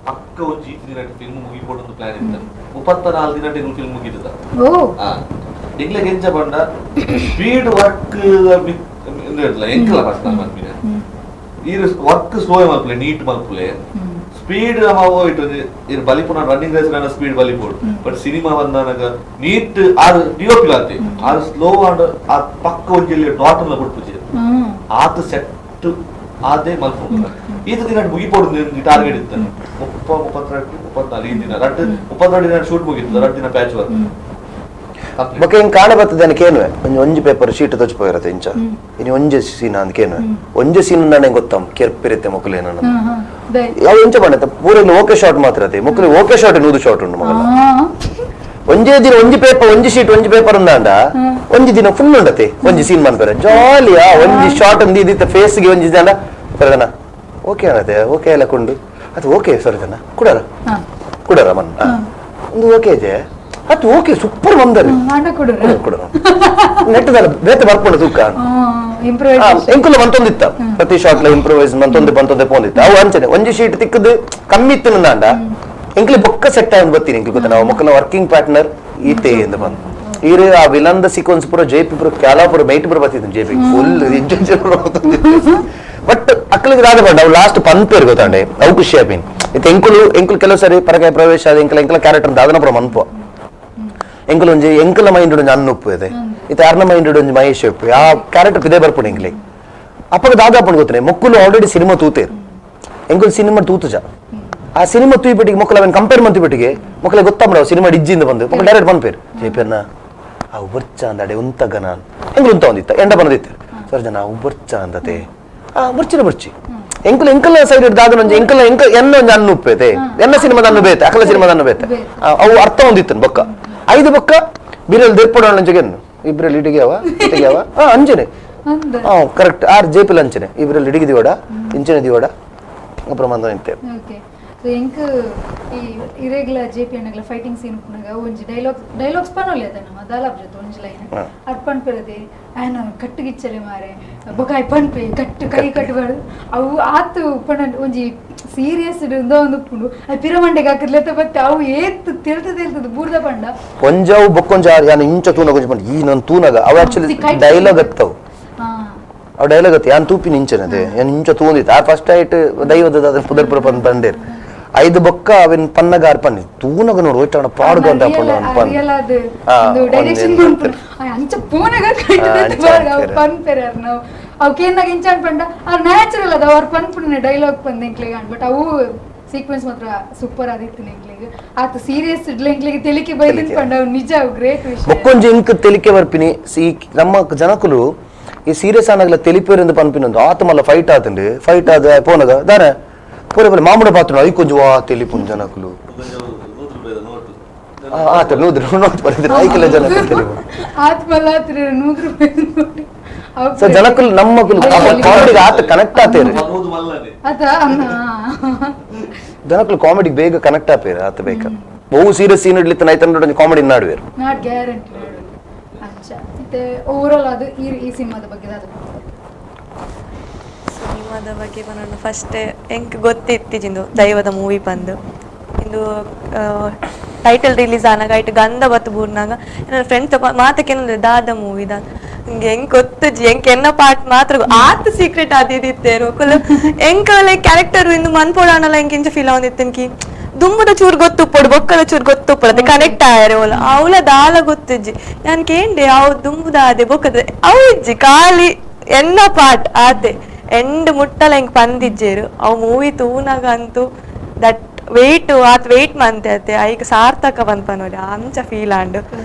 ಪಕ್ಕ ಒಂಜಿ ದಿನ ಫಿಲ್ಮ್ ಮುಗಿಪೋಡು ಪ್ಲಾನ್ ಇತ್ತು 34 ದಿನ ಫಿಲ್ಮ್ ಮುಗಿದ ಎಂಗ್ಲ ಗೆಂಚ ಪಂಡ ಸ್ಪೀಡ್ ವರ್ಕ್ ಎಂಕಲ ಫಸ್ಟ್ ನಾನು ಮನ್ಪಿನ ಈ ವರ್ಕ್ ಸ್ಲೋ ಮಲ್ಪುಲೆ ನೀಟ್ ಮಲ್ಪುಲೆ ಸ್ಪೀಡ್ ನಮ್ಮ ಹೋಯ್ತು ಇರ್ ಬಲಿಪುನ running race speed ಬಲಿಪೋಡು but cinema ಬಂದಾಗ ನೀಟ್ ಆರು ಡಿಒಪಿ ಆತೆ ಆರು ಸ್ಲೋ ಆಂಡ್ ಆ ಪಕ್ಕ ಒಂಜಿ ಡಾಟ್ ಅನ್ನ ಕೊಡ್ಪುಜಿ ಆತ ಸೆಟ್ ಆದೇ ಮಲ್ಪು ಈತ ದಿನ ಮುಗಿಪೋಡು ಟಾರ್ಗೆಟ್ ಇತ್ತು 30 32 34 ಈ ದಿನ 32 ದಿನ ಶೂಟ್ ಮುಗಿತ್ತು 2 ದಿನ ಪ್ಯಾಚ್ ವರ್ಕ್ ಬೊಕ ಹಿಂಗ್ ಕಾಣೆ ಬರ್ತದೆ ಕೇನುವೆ ಒಂಜಿ ಒಂಜಿ ಪೇಪರ್ ಶೀಟ್ ತೋಚಿಪೋಯಿರತ್ತೆ ಇಂಚ ಇನಿ ಒಂಜಿ ಸೀನ್ ಅಂತ ಕೇನುವೆ ಒಂಜಿ ಸೀನ್ ನಾನೇ ಗೊತ್ತಮ್ ಕೆರ್ಪಿರುತ್ತೆ ಮೊಕ್ಕಲೇನ ಯಾವ ಇಂಚ ಬಂಡತ್ತೆ ಪೂರ ಓಕೆ ಶಾಟ್ ಮಾತ್ರ ಅದೇ ಮೊಕ್ಕಲು okay shot 100 shot ಉಂಟು ಮಗಲ ಒಂಜೇ ದಿನ ಒಂಜಿ ಪೇಪರ್ ಒಂಜಿ ಶೀಟ್ ಒಂಜಿ ಪೇಪರ್ ಉಂದಾಂಡ ಒಂಜಿ ದಿನ ಫುಲ್ ಉಂಡತೆ ಒಂಜಿ ಸೀನ್ ಮನ್ಪೆರೆ ಜಾಲಿಯಾ ಒಂಜಿ ಶಾರ್ಟ್ ಒಂದು ಇದಿತ್ತ ಫೇಸ್ಗೆ ಒಂಜಿ ದಾಂಡ ಸರದನ ಓಕೆ ಅದೇ ಓಕೆ ಎಲ್ಲ ಕೊಂಡು ಅದು ಓಕೆ ಸರದನ ಕುಡರ ಕುಡರ ಮನ್ ಒಂದು ಓಕೆ ಇದೆ ಅದು ಓಕೆ ಸೂಪರ್ ಬಂದರೆ ಕುಡರ ಕುಡರ ನೆಟ್ಟದಲ್ಲ ಬೇತೆ ಬರ್ಕೊಂಡು ತೂಕ ಎಂಕುಲ ಮಂತೊಂದಿತ್ತ ಪ್ರತಿ ಶಾರ್ಟ್ ಲ ಇಂಪ್ರೂವೈಸ್ ಮಂತೊಂದು ಬಂತೊಂದೆ ಪೋಂದಿತ್ತ ಅವು ಅಂಚನೆ ಒಂಜಿ ಶೀಟ್ ತಿಕ್ಕದು ಕಮ್ಮಿ ಇತ್ತು ನಂದಾಂಡ ಎಂಕ್ಲಿ ಬೊಕ್ಕ ಸೆಟ್ ಆಗಿ ಬರ್ತೀನಿ ಎಂಕ್ಲಿ ಗೊತ್ತ ನಾವು ಮೊಕ್ಕಲ ವರ್ಕಿಂಗ್ ಪಾರ್ಟ್ನರ್ ಈತೆ ಎಂದು ಬಂದು ಈರು ಆ ವಿಲನ್ದ ಸೀಕ್ವೆನ್ಸ್ ಪೂರ ಜೆ ಪಿ ಪೂರ ಕ್ಯಾಲ ಪೂರ ಮೈಟ್ ಪೂರ ಬರ್ತಿದ್ದು J P full but ಅಕ್ಕಲಿಗೆ ದಾದ ಪಂಡ ಅವು ಲಾಸ್ಟ್ ಪನ್ಪೇರು ಗೊತ್ತಾಂಡೆ ಅವು ಖುಷಿ ಆಪಿನ್ ಇತ್ತೆ ಎಂಕುಲು ಎಂಕುಲು ಕೆಲವು ಸರಿ ಪರಕಾಯ ಪ್ರವೇಶ ಆದ ಎಂಕಲ ಎಂಕಲ ಕ್ಯಾರೆಕ್ಟರ್ ದಾದನ ಪೂರ ಮನ್ಪು ಎಂಕುಲು ಒಂಜಿ ಎಂಕಲ ಮೈಂಡ್ ಒಂಜಿ ಅನ್ನ ಉಪ್ಪು ಇದೆ ಇತ್ತೆ ಅರ್ನ ಮೈಂಡ್ ಒಂಜಿ ಮಹೇಶ್ ಉಪ್ಪು ಆ ಕ್ಯಾರೆಕ್ಟರ್ ಪಿದೆ ಬರ್ಪುಂಡು ಎಂಕ್ಲೆ ಅಪ್ಪಗ ದಾದಾಪಣ ಗೊತ್ತನೆ ಮೊಕ್ಕುಲು ಆಲ್ರೆಡಿ ಸಿನಿಮಾ ತೂತೇರು ಎಂಕುಲು ಸಿನಿಮಾ ತೂತುಜ ಆ ಸಿನಿಮಾ ತೂಯಿಪೆಟ್ಟಿಗೆ ಮೊಕ್ಕಲು ಅವನ್ ಕಂಪೇರ್ ಮಂತಿಪೆಟ್ಟಿಗೆ ಮೊಕ್ಕಲೆ ಗೊತ್ತಾಂಬಡ ಸಿನಿಮಾ ಇಜ್ಜಿಂದ ಬಂದು ಮೊಕ್ಕಲು ಡೈರೆಕ್ಟ್ ಬಂದ್ಪೇರು ಜೇಪೇರ್ನ ಆ ಉಬರ್ಚ ಅಂದಾಡೆ ಉಂತಗನ ಎಂಕುಲು ಉಂತ ಒಂದಿತ್ತ ಎಂಡ ಬಂದಿತ್ತು ಸರ್ ಜನ ಉಬರ್ಚ ಅಂದತೆ ಆ ಬರ್ಚಿನ ಬರ್ಚಿ ಎಂಕುಲು ಎಂಕಲ ಸೈಡ್ ದಾದನ ಒಂಜಿ ಎಂಕಲ ಎಂಕ ಎನ್ನ ಒಂಜಿ ಅನ್ನು ಉಪ್ಪೇತೆ ಎನ್ನ ಸಿನಿಮಾದ ಅನ್ನು ಬೇತೆ ಅಕಲ ಸಿನಿಮಾದ ಅನ್ನು ಬೇತೆ ಅವು ಅರ್ಥ ಒಂದಿತ್ತು ಬೊಕ್ಕ ಐದು ಬೊಕ್ಕ ಬಿರಲ್ ದೇರ್ಪೊಡ ಇಬ್ರಲ್ಲಿ ಇಡಿಗೆ ಅವ ಇಟಿಗೆ ಅವ ಅಂಜನೆ correct R J P ಅಂಚನೆ ಇಬ್ರಲ್ಲಿ ಇಡಿಗೆ ದಿವಡ ಇಂಚನೆ ದಿವಡ ಅப்புறம் வந்து ನಿಂತೆ. ಓಕೆ ಸೊ ಎಂಕ್ ಈ ಇರೆಗ್ಲ ಜೆ ಪಿ ಅಣ್ಣಗ್ಲ ಫೈಟಿಂಗ್ ಸೀನ್ ಉಪ್ಪುನಗ ಒಂಜಿ ಡೈಲಾಗ್ಸ್ ಪನೊಲಿ ಅದ ನಮ್ಮ ದಾಲಾಬ್ ಜೊತೆ ಒಂಜಿ ಲೈನ್ ಅರ್ಪಣ್ ಪೆರದೆ ಆಯನ ಕಟ್ಟುಗಿಚ್ಚಲೆ ಮಾರೆ ಬೊಕಾಯ್ ಪನ್ಪೆ ಕಟ್ಟು ಕೈ ಕಟ್ಟುಬಾರ್ದು ಅವು ಆತು ಪಣ ಒಂಜಿ ಸೀರಿಯಸ್ ಒಂದು ಉಪ್ಪುಂಡು ಅದು ಪಿರಮಂಡೆಗೆ ಹಾಕಿದ್ಲೆತ್ತ ಬತ್ತೆ ಅವು ಏತ್ ತೆಲ್ತದ ತೆಲ್ತದ ಬೂರ್ದ ಪಂಡ ಒಂಜವು ಬೊಕ್ಕೊಂಜ ಯಾನ್ ಇಂಚ ತೂನಗ ಒಂಜಿ ಪಂಡ ಈ ನನ್ ತೂನಗ ಅವು ಆಕ್ಚುಲಿ ಡೈಲಾಗ್ ಅತ್ತವು ಅವು ಡೈಲಾಗ್ ಅತ್ತ ಯಾನ್ ತೂಪಿನ ಇಂಚನದೆ ಯಾನ್ ಇಂಚ ತೂಂದಿತ್ತು ಆ ಫಸ್ಟ್ ಐಟ್ ದೈವದ ಅದನ್ನ ಪುದರ್ಪುರ ಪಂದ್ ಬಂದೇರ್ ಐದು ಬೊಕ್ಕ ಅವಿನ ಪನ್ನಗ ಅರ್ಪಣೆ ತೂನಗ ನೋಡು ಹೋಯ್ತಾಣ ಪಾಡ್ಗ ಅಂತ ಅಪ್ಪಣ ಪನ್ ಅಂಚ ಪೋನಗ ಪನ್ಪೆರ ನಾವು ಅವು ಕೇಂದಾಗ ಇಂಚ ಪಂಡ ಅವ್ರು ನ್ಯಾಚುರಲ್ ಅದ ಅವ್ರು ಪನ್ಪುಣ ಡೈಲಾಗ್ ಪಂದ ಎಂಕ್ಲೆಗ್ ಬಟ್ ಅವು ಸೀಕ್ವೆನ್ಸ್ ಮಾತ್ರ ಸೂಪರ್ ಆದಿತ್ತು ಎಂಕ್ಲೆಗ್ ಆತ ಸೀರಿಯಸ್ ಇಡ್ಲ ಎಂಕ್ಲೆಗ್ ತೆಲಿಕೆ ಬೈದಿನ ಪಂಡ ಅವು ನಿಜ ಅವು ಗ್ರೇಟ್ ವಿಷಯ. ಬೊಕ್ಕೊಂಜಿ ಇಂಕ್ ತೆಲಿಕೆ ಬರ್ಪಿನಿ ಸಿ ನಮ್ಮ ಜನಕುಲು ಈ ಸೀರಿಯಸ್ ಆನಾಗಲ ತೆಲಿಪೇರಿಂದ ಪನ್ಪಿನೊಂದು ಆತ ಮಲ್ಲ ಫೈಟ್ ಆತಂಡು ಫೈಟ್ ಆದ ಪೋನಗ ದಾನೆ ಪೂರ ಪೂರ ಮಾಮೂಡ ಪಾತ್ರ I ಕೊಂಚ ವಾ ತೆಲಿಪುನ್ ಜನಕುಲು ಆತ ನೂದ್ರು ನೋಟ್ ಬರೆದ್ರೆ ಐಕಲ ಜನಕುಲು ತೆಲಿಪು ಸೊ ಜನಕುಲು ನಮ್ಮಕುಲು ಕಾಮಿಡಿಗೆ ಆತ ಕನೆಕ್ಟ್ ಆತೇರು ಜನಕುಲು ಕಾಮಿಡಿಗೆ ಬೇಗ ಕನೆಕ್ಟ್ ಆಪೇರು ಆತ ಬೇಕ ಬಹು ಸೀರಿಯಸ್ ಸೀನ್ ಇಡ್ಲಿತ್ತ ನೈತಂದ್ರೆ ಕಾಮಿಡಿ ನಾಡುವೇರು not guarantee. ಮತ್ತೆ ಓವರಾಲ್ ಅದು ಈ ಸಿನಿಮಾದ ಬಗ್ಗೆ ಅದು ಸಿನಿಮಾದ ಬಗ್ಗೆ ಬಂದು ಫಸ್ಟ್ ಎಂಕ್ ಗೊತ್ತಿತ್ತಿಜಿಂದು ದೈವದ ಮೂವಿ ಬಂದು ಇಂದು ಟೈಟಲ್ ರಿಲೀಸ್ ಆನಾಗ ಐಟ್ ಗಂಧ ಬತ್ತು ಬೂರ್ನಾಗ ನನ್ನ ಫ್ರೆಂಡ್ಸ್ ಮಾತಕ್ಕೇನಂದ್ರೆ ದಾದ ಮೂವಿ ದಾದ ಹಿಂಗೆ ಹೆಂಗ್ ಗೊತ್ತುಜಿ ಎಂಕ್ ಎನ್ನ ಪಾರ್ಟ್ ಮಾತ್ರ ಆತ ಸೀಕ್ರೆಟ್ ಅದಿತ್ತೇರು ಕುಲ್ ಎಂಕ ಲೈಕ್ ಕ್ಯಾರೆಕ್ಟರ್ ಇಂದು ಮನ್ಪೋಡಾಣಲ್ಲ ಎಂಕ್ ಇಂಚ ಫೀಲ್ ಆವೊಂದಿತ್ತು ದುಂಬುದ ಚೂರು ಗೊತ್ತುಪ್ಪೊಡು ಬೊಕ್ಕದ ಚೂರು ಗೊತ್ತುಪ್ಪೊಡು ಕನೆಕ್ಟ್ ಆಯರೆ ಓಲ ಅವಳ ದಾಲ ಗೊತ್ತುಜ್ಜಿ ನಾನ್ ಕೇಂಡೆ ಅವು ದುಂಬುದ ಅದೆ ಬೊಕ್ಕದ ಅವು ಇಜ್ಜಿ ಖಾಲಿ ಎನ್ನ ಪಾರ್ಟ್ ಆತೆ ಎಂಡ್ ಮುಟ್ಟಲ ಎಂಕ್ ಪಂದಿಜ್ಜೇರು ಅವು ಮೂವಿ ತೂನಾಗ ಅಂತೂ that wait ಆತ್ ವೇಟ್ ಮಂತೆ ಅತೆ ಐಕ್ ಸಾರ್ಥಕ ಬಂದ್ಪನೋಲಿ ಅಂಚ ಫೀಲ್ ಆಂಡ್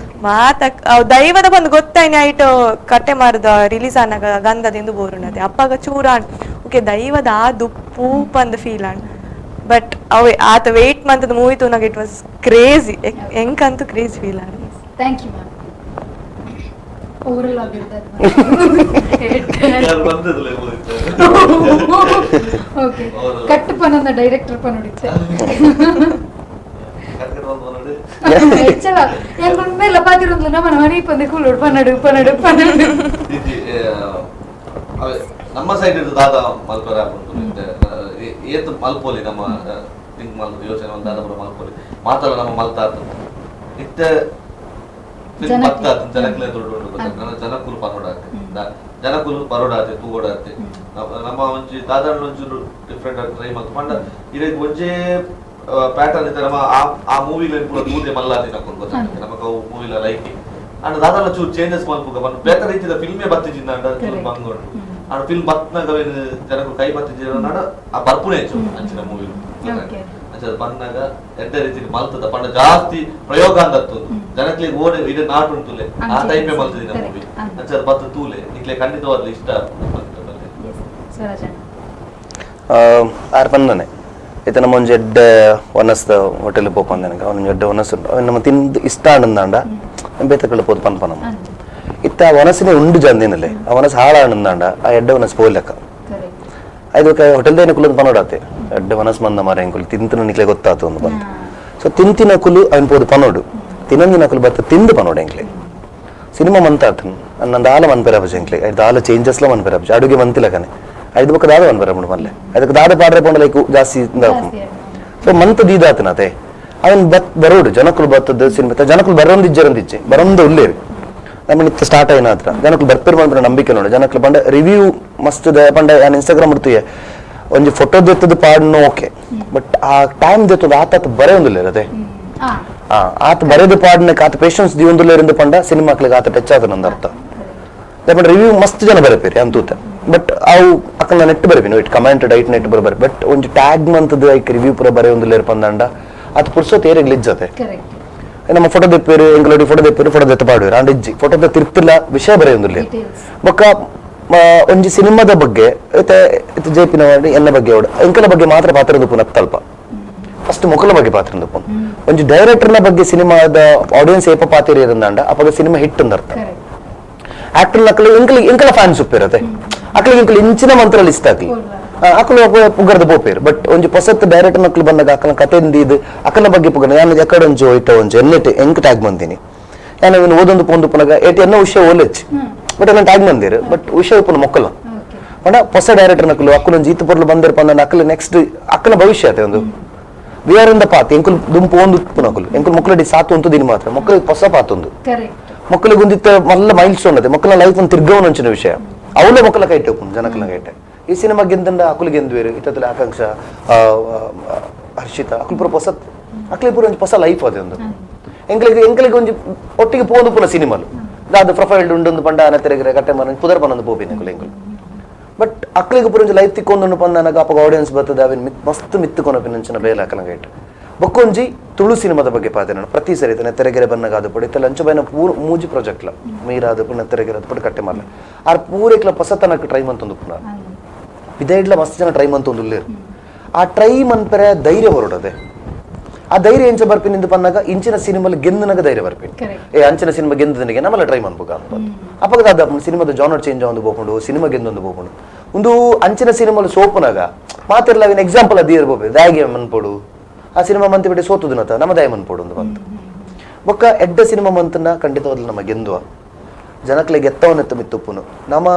ಮಾತಕ್ ಅವು ದೈವದ ಬಂದು ಗೊತ್ತಾಯ್ನಿ ಐಟ್ ಕಟ್ಟೆ ಮಾರದ ರಿಲೀಸ್ ಆನಾಗ ಗಂಧದಿಂದ ಬೋರುಣತೆ ಅಪ್ಪಾಗ ಚೂರ ಓಕೆ ದೈವದ ಆ ದುಪ್ಪು ಪಂದ್ feel and but ಅವೆ ಆತ ವೇಟ್ ಮಂತದ ಮೂವಿ ತೂನಾಗ it was crazy ಎಂಕಂತೂ craze feel and. Thank you ma'am. Overall ಆಗಿರ್ತದೆ. ಓಕೆ ಕಟ್ಟು ಪನಂದ ಡೈರೆಕ್ಟರ್ ಪನುಡಿತ್ತೆ ಹೆಚ್ಚಳ ಎಂಕುಂಬೆಲ್ಲ ಪಾತಿರೊಂದು ನಮ್ಮನ ಮನೆ ಪಂದೆ ಕೂಲೋಡು ಪನ್ನಡು ಪನ್ನಡು ಪನ್ನಡು. ನಮ್ಮ ಸೈಡ್ ದಾದ ಮಲ್ಪರ ಏತ್ ಮಲ್ಪೋಲಿ ನಮ್ಮ ಥಿಂಕ್ ಮಲ್ ಯೋಚನೆ ಒಂದು ದಾದ ಪುರ ಮಲ್ಪೋಲಿ ಮಾತಲ್ಲ ನಮ್ಮ ಮಲ್ತಾತು ಇತ್ತೆ ಜನಕ್ಲೆ ದೊಡ್ಡ ಉಂಟು ಜನಕುಲು ಪರೋಡಾತೆ ಜನಕುಲು ಪರೋಡಾತೆ ತೂಗೋಡಾತೆ ನಮ್ಮ ಒಂಜಿ ದಾದಾಂಡ ಒಂಚೂರು ಡಿಫ್ರೆಂಟ್ ಟ್ರೈ ಮಲ್ತು ಪಂಡ ಇರೆಗ್ ಒಂಜೇ ಪ್ಯಾಟರ್ನ್ ಇತ್ತೆ ನಮ್ಮ ಆ ಮೂವಿಲ ಪೂರ ತೂದೆ ಮಲ್ಲಾತಿ ನಕ್ಕುಲು ಗೊತ್ತಾಗ್ತದೆ ನಮಕ್ ಅವು ಮೂವಿಲ ಲೈಕ್ ಅಂಡ್ ದಾದಾಲ ಚೂರು ಚೇಂಜಸ್ ಮಲ್ಪುಗ ಪಂಡ ಬೇತೆ ರೀತಿದ ಫಿಲ್ಮೇ ಬತ್ತಿಜಿಂದ ಅಂಡ ಚೂರು ಬಂಗ್ ಉಂಟು ಅಂಡ್ ಫಿಲ್ಮ್ ಬತ್ನಾಗ ಜನಕುಲು ಕೈ ಬತ್ತಿಜಿಂದ ಆ ಬರ್ಪುನೇ ಹೆಚ್ಚು ಅಂಚಿನ ಮೂವಿ ಅಂಚ ಬಂದಾಗ ಎಡ್ಡೆ ರೀತಿಗೆ ಮಲ್ತದ ಪಂಡ ಜಾಸ್ತಿ ಪ್ರಯೋಗ ಅಂದತ್ತು ಜನಕ್ಲಿಗೆ ಓಡಿ ಇದೆ ನಾಟು ಉಂಟುಲೆ ಆ ಟೈಪೇ ಮಲ್ತದಿನ ಮೂವಿ ಅಂಚ ಬತ್ತು ತೂಲೆ ನಿಕ್ಲೆ ಖಂಡಿತವಾಗ್ಲೂ ಇಷ್ಟ. ಆರ್ ಪನ್ನನೆ ಇತ್ತೆ ನಮ್ಮ ಒಂಜಿ ಎಡ್ಡೆ ಒನಸ್ದ ಹೋಟೆಲ್ ಪೋಪಂದನಗ ಒಂಜಿ ಎಡ್ಡೆ ಒನಸ್ ಉಂಡು ಅವೆನ್ ನಮ್ಮ ತಿಂದು ಇಷ್ಟ ಆಂಡಂದಾಂಡ ಬೇತೆ ಕಡೆ ಪೋದು ಪನ್ಪ ನಮ್ಮ ಇತ್ತೆ ಆ ಒನಸಿನೇ ಉಂಡು ಜಂದಿನಲೆ ಆ ಒನಸ್ ಹಾಳಾಂಡಂದಾಂಡ ಆ ಎಡ್ಡೆ ಒನಸ್ ಪೋಲೆಕ್ಕ ಐದು ಹೋಟೆಲ್ ದೇನ ಕುಲದ ಪನೋಡಾತೆ ಎಡ್ಡೆ ಒನಸ್ ಮಂದ ಮಾರ ಎಂಕುಲು ತಿಂತನ ನಿಕ್ಲೆ ಗೊತ್ತಾತು ಒಂದು ಬಂತು. ಸೊ ತಿಂತಿನ ಕುಲು ಅವನ್ ಪೋದು ಪನೋಡು ತಿನಂದಿನ ಕುಲು ಬತ್ತ ತಿಂದು ಪನೋಡು ಎಂಕ್ಲೆ ಸಿನಿಮಾ ಮಂತಾತನ್ ನನ್ನ ದಾಲ ಮನ್ಪೆರಾಪಜ ಎಂಕ್ಲೆ ಐದು ದಾಲ ಚೇಂಜಸ್ಲ ಮನ್ಪೆರಾಪಜ ಅಡುಗೆ ಮಂತಿಲಕನೆ ಐದು ಬೊಕ್ಕ ದಾದ ಮನ್ಪೆರಾಪುಂಡು ಮಲ್ಲೆ ಅದಕ್ಕೆ ದಾದ ಪಾಡ್ರೆ ಪೋಂಡ ಲೈಕ್ ಜಾಸ್ತಿ. ಸೊ ಮಂತ ದೀದಾತನತೆ ಅವನ್ ಬತ್ ಬರೋಡು ಜನಕುಲು ಬತ್ತದ ಸಿನಿಮಾ ಜನಕುಲು ಬರೋಂದು ಇಜ್ಜರಂದಿಜ್ಜೆ ಬರೋಂದು ಉಲ್ಲೇರು ನಮ್ಮ ನಿತ್ಯ ಸ್ಟಾರ್ಟ್ అయిన ಹತ್ರ ಜನಕುಲು ಬರ್ಪೇರು ಪನ್ಪಿನ ನಂಬಿಕೆ ನೋಡಿ ಜನಕುಲು ಪಂಡ ರಿವ್ಯೂ ಮಸ್ತ್ ಪಂಡ ನಾನು ಇನ್ಸ್ಟಾಗ್ರಾಮ್ ಇಡ್ತೀಯ ಒಂಜಿ ಫೋಟೋ ದೆತ್ತದ ಪಾಡ್ನು ಓಕೆ ಬಟ್ ಆ ಟೈಮ್ ದೆತ್ತದ ಆತ ಬರೆಯೊಂದಿಲ್ಲ ಅದೇ ಆತ ಬರೆದು ಪಾಡನಕ್ಕೆ ಆತ ಪೇಷನ್ಸ್ ದಿಯೊಂದುಲ್ಲೇರಿಂದ ಪಂಡ ಸಿನಿಮಾಕ್ಲಿಗೆ ಆತ ಟಚ್ ಆತ ನಂದು ಅರ್ಥ. ಪಂಡ ರಿವ್ಯೂ ಮಸ್ತ್ ಜನ ಬರೆಪೇರಿ ಅಂತೂತ ಬಟ್ ಅವು ಅಕ್ಕನ ನೆಟ್ ಬರೆಪಿನ it comment ಡೈಟ್ net ಬರ ಬಟ್ ಒಂಜಿ ಟ್ಯಾಗ್ ಮಂತದ ಐಕ್ ರಿವ್ಯೂ ಪೂರ ಬರೆಯೊಂದುಲ್ಲೇರು ಪಂದಂಡ ಆತ ಪುರ್ಸೊತ್ ಏರೆಗ್ ಲಿಜ್ಜತೆ ನಮ್ಮ ಫೋಟೋ ದೆಪ್ಪೇರು ಎಂಗ್ಲೋಡಿ ಫೋಟೋ ದೆಪ್ಪೇರು ಫೋಟೋ ದೆತ್ತ ಪಾಡುವೇರು ಅಂಡ್ ಇಜ್ಜಿ ಫೋಟೋದ ತಿರ್ತಿಲ್ಲ ವಿಷಯ ಬರೆಯೊಂದುಲ್ಲೇರು ಬೊಕ್ಕ ಒಂಜಿ ಸಿನಿಮಾದ ಬಗ್ಗೆ ಇತ್ತೆ ಜೆ ಪಿನ ಎನ್ನ ಬಗ್ಗೆ ಎಂಕಲ ಬಗ್ಗೆ ಮಾತ್ರ ಪಾತ್ರ ದುಪ್ಪುನ ಅತ್ತಲ್ಪ ಫಸ್ಟ್ ಮೊಕಲ ಬಗ್ಗೆ ಪಾತ್ರ ದುಪ್ಪುನು ಒಂಜಿ ಡೈರೆಕ್ಟರ್ನ ಬಗ್ಗೆ ಸಿನಿಮಾದ ಆಡಿಯನ್ಸ್ ಏಪ ಪಾತಿರಿ ಇರಂದಾಂಡ ಅಪಗ ಸಿನಿಮಾ ಹಿಟ್ ಅಂದ ಅರ್ಥ. ಆಕ್ಟರ್ ನಕಲು ಎಂಕಲ ಎಂಕಲ ಫ್ಯಾನ್ಸ್ ಉಪ್ಪಿರತೆ ಅಕ್ಲಿಗೆ ಎಂಕಲ್ ಇಂಚಿನ ಮಂತ್ರ ಲಿಸ್ಟ್ ಹಾಕಿ ಅಕಲು ಪುಗರ್ದ ಪೋಪೇರು ಬಟ್ ಒಂಜಿ ಪೊಸತ್ ಡೈರೆಕ್ಟರ್ ನಕಲು ಬಂದಾಗ ಅಕಲ ಕತೆ ಇದು ಅಕಲ ಬಗ್ಗೆ ಪುಗರ್ ನಾನು ಎಕಡೆ ಒಂಜಿ ಹೋಯ್ತ ಒಂಜಿ ಎನ್ನೆಟ್ ಎಂಕ್ ಟ್ಯಾಗ್ ಬಂದಿನಿ ನಾನು ಇವನು ಓದೊಂದು ಪೊಂದು ಪುನಗ ಏಟಿ ಎನ್ನ ವಿಷಯ ಓಲೆಚ್ ಬಟ್ ಎಲ್ಲ ಟ್ಯಾಗ್ ಬಂದಿರು ಬಟ್ ವಿಷಯ ಉಪ್ಪುನ ಮೊಕ್ಕಲ ಪಂಡ ಹೊಸ ಡೈರೆಕ್ಟರ್ ನಕಲು ಅಕ್ಕಲ ಒಂಜಿ ಈತ ಪೊರ್ಲು ಬಂದಿರು ಪಂದ ಅಕ್ಕಲು ನೆಕ್ಸ್ಟ್ ಅಕ್ಕನ ಭವಿಷ್ಯ ಅತೆ ಒಂದು we are in the path ಎಂಕುಲು ದುಂಪು ಒಂದು ಪುನಕುಲು ಎಂಕುಲು ಮೊಕ್ಕಲಡಿ ಸಾತು ಅಂತು ದಿನ ಮಾತ್ರ ಮೊಕ್ಕಲಿಗೆ ಹೊಸ ಪಾತೊಂದು ಮೊಕ್ಕಲಿಗೆ ಒಂದಿತ್ತ ಮಲ್ಲ ಮೈಲ್ ಸ್ಟೋನ್ ಅದೇ ಮೊಕ್ಕಲ ಲೈಫ್ ಒಂದು ತಿರ್ಗವನ ಅಂಚಿನ ವಿಷಯ ಅವಲೇ ಮೊಕ್ಕಲ ಕೈಟೆ ಉಪ್ಪುನು ಜನಕಲ ಕೈಟೆ ಈ ಸಿನಿಮಾ ಗೆದ್ದಂಡ ಅಕುಲು ಗೆಂದುವೇರು ಇತ್ತಲ್ಲ ಆಕಾಂಕ್ಷ ಹರ್ಷಿತ ಅಕುಲು ಪೂರ ಹೊಸ ಅಕ್ಲಿ ಪೂರ ಒಂಜಿ ಹೊಸ ಲೈಫ್ ಅದೇ ಒಂದು ಎಂಕಲಿಗೆ ಎಂಕಲಿಗೆ ಒಂಜಿ ಒಟ್ಟಿಗೆ ಪೋದು ಪುನ ಸಿನಿಮಾಲು ದಾದ ಪ್ರೊಫೈಲ್ ಉಂಡೊಂದು ಪಂಡ ಅನತೆರೆಗೆರೆ ಕಟ್ಟೆ ಮನ ಪುದರ್ ಪನೊಂದು ಪೋಪಿನ ಎಂಕುಲು ಎಂಕುಲು ಬಟ್ ಅಕ್ಲಿಗೆ ಪೂರ ಒಂಜಿ ಲೈಫ್ ತಿಕ್ಕೊಂದು ಪಂದನಗ ಅಪಗ ಆಡಿಯನ್ಸ್ ಬರ್ತದೆ ಅವಿನ ಮಸ್ತ್ ಮಿತ್ತುಕೊನ ಪಿನಂಚಿನ ಬೇಲೆ ಅಕಲಂಗ ಇಟ್ಟು ಬೊಕ್ಕೊಂಜಿ ತುಳು ಸಿನಿಮಾದ ಬಗ್ಗೆ ಪಾತೆ ನಾನು ಪ್ರತಿ ಸರಿ ನೆತ್ತರೆಗೆರೆ ಬನ್ನಗ ಅದು ಪಡಿ ಇತ್ತೆ ಲಂಚ ಬೈನ ಪೂರ ಮೂಜಿ ಪ್ರಾಜೆಕ್ಟ್ಲ ಮೀರಾದ ಪುಣ ನೆತ್ತರೆಗೆರೆ ಅದು ಪಡಿ ಕಟ್ಟೆ ಮಾರ್ಲ ಆರ್ ಪೂರೇಕ್ಲ ಹೊಸತನಕ್ಕೆ ಟ್ರೈ ಮಂತೊಂದು ಪುನಃ ಇದೇ ಇಡ್ಲ ಮಸ್ತ್ ಜನ ಟ್ರೈ ಮಂತೊಂದು ಉಲ್ಲೇರು ಆ ಟ್ರೈ ಮನ್ಪೆರೆ ಧೈರ್ಯ ಹೊರಡದೆ ಆ ಧೈರ್ಯ ಎಂಚ ಬರ್ಪಿನಿಂದ ಪನ್ನಾಗ ಇಂಚಿನ ಸಿನಿಮಾಲ್ ಗೆಂದನಾಗ ಧೈರ್ಯ ಬರ್ಪಿನಿ ಏ ಅಂಚಿನ ಸಿನಿಮಾ ಗೆಂದನಿಗೆ ನಮ್ಮಲ್ಲ ಟ್ರೈ ಮನ್ಪುಗ ಅಂತ ಅಪಗದ ಅದ ಸಿನಿಮಾದ ಜಾನರ್ ಚೇಂಜ್ ಒಂದು ಬೋಪುಂಡು ಸಿನಿಮಾ ಗೆಂದೊಂದು ಬೋಪುಂಡು ಒಂದು ಅಂಚಿನ ಸಿನಿಮಾಲ್ ಸೋಪುನಾಗ ಮಾತಿರ್ಲ ಅವಿನ ಎಕ್ಸಾಂಪಲ್ ಅದೇ ಇರ್ಬೋದು ದಾಗೆ ಮನ್ಪೊಡು ಆ ಸಿನಿಮಾ ಮಂತಿ ಬಿಟ್ಟು ಸೋತುದು ನಮ್ಮ ದಾಯ ಮನ್ಪೊಡು ಒಂದು ಬಂತು ಬೊಕ್ಕ ಎಡ್ಡ ಸಿನಿಮಾ ಮಂತನ್ನ ಖಂಡಿತವಾಗ್ಲೂ ನಮ್ಮ ಗೆಂದುವ ಜನಕ್ಲೆ ಗೆತ್ತವನೆತ್ತ ಮಿತ್ತುಪ್ಪುನು ನಮ್ಮ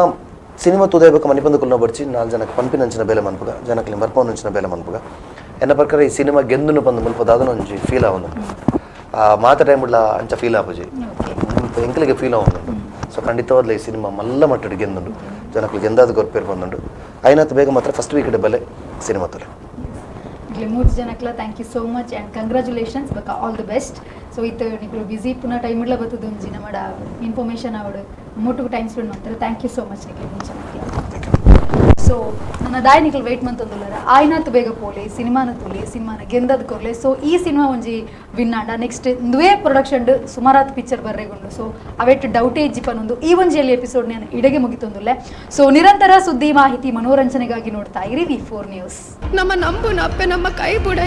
ಸಿನಿಮಾ ತೂದೇಬೇಕು ಮನಿಪಂದು ಕುಲ್ನ ಬರ್ಚಿ ನಾಲ್ಕು ಜನಕ್ಕೆ ಪಂಪಿನಂಚಿನ ಬೇಲೆ ಮನ್ಪುಗ ಜನಕ್ಲೆ ಮರ್ಪವನಂಚಿನ ಬೇಲೆ ಮನ್ಪುಗ ಎನ್ನ ಪ್ರಕಾರ ಈ ಸಿನಿಮಾ ಗೆಂದುನು ಬಂದು ಮುಲ್ಪ ದಾದನ ಒಂಜಿ ಫೀಲ್ ಆವೊಂದು ಆ ಮಾತ ಟೈಮ್ ಉಡ್ಲ ಅಂಚ ಫೀಲ್ ಆಪುಜಿ ಮುಲ್ಪ ಎಂಕಲಿಗೆ ಫೀಲ್ ಆವೊಂದುಂಡು. ಸೊ ಖಂಡಿತವಾದ್ಲ ಈ ಸಿನಿಮಾ ಮಲ್ಲ ಮಟ್ಟಡ್ ಗೆಂದುಂಡು ಜನಕ್ಲು ಗೆಂದಾದ ಕೊರ್ಪೇರು ಬಂದುಂಡು ಐನಾತ್ ಬೇಗ ಮಾತ್ರ ಫಸ್ಟ್ ವೀಕ್ ಬಲೆ ಸಿನಿಮಾ ತೊಲೆ. ಮೂರು ಜನಕ್ಲ thank you so much and congratulations ಬೊಕ್ಕ all the best. So ಇತ್ತು ನಿಕುಲು ಬ್ಯುಸಿ ಪುನಃ ಟೈಮ್ ಇಡ್ಲ ಬತ್ತದ ಒಂಜಿ ನಮ್ಮಡ ಇನ್ಫಾರ್ಮೇಷನ್ ಅವಡು ಮುಟ್ಟುಗು ಟೈಮ್ ಸ್ಪೆಂಡ್ ಮಾಡ್ತಾರೆ. Thank you so much ನಿಕುಲು ಮೂರು ಜನಕ್ಲ. ಸೊ ನನ್ನ ದಾಯ ನಿಕುಲು ವೆಯ್ಟ್ ಮಂತೊಂದುಲ್ಲಾರ ಆಯ್ನಾತ್ ಬೇಗ ಪೋಲೆ ಸಿನಿಮಾನ ತೂಲೆ ಸಿನಿಮಾನ ಗೆಂದದ್ ಕೊರ್ಲೆ. ಸೊ ಈ ಸಿನಿಮಾ ಒಂಜಿ ವಿನ್ ಆಂಡ ನೆಕ್ಸ್ಟ್ ಇಂದುವೇ ಪ್ರೊಡಕ್ಷನ್ ಸುಮಾರಾತ್ ಪಿಕ್ಚರ್ ಬರ್ರೆಗುಂಡು. ಸೊ ಅವೆಟ್ ಡೌಟೇ ಇಜ್ಜಿ ಪನೊಂದು ಈ ಒಂಜಿ ಎಲ್ಲಿ ಎಪಿಸೋಡ್ ನಾನು ಇಡೆಗೆ ಮುಗಿತೊಂದುಲ್ಲೆ. ಸೊ ನಿರಂತರ ಸುದ್ದಿ ಮಾಹಿತಿ ಮನೋರಂಜನೆಗಾಗಿ ನೋಡ್ತಾ ಇರಿ V4 news. ನಮ್ಮ ನಂಬುನ ಅಪ್ಪೆ ನಮ್ಮ ಕೈ ಬುಡ.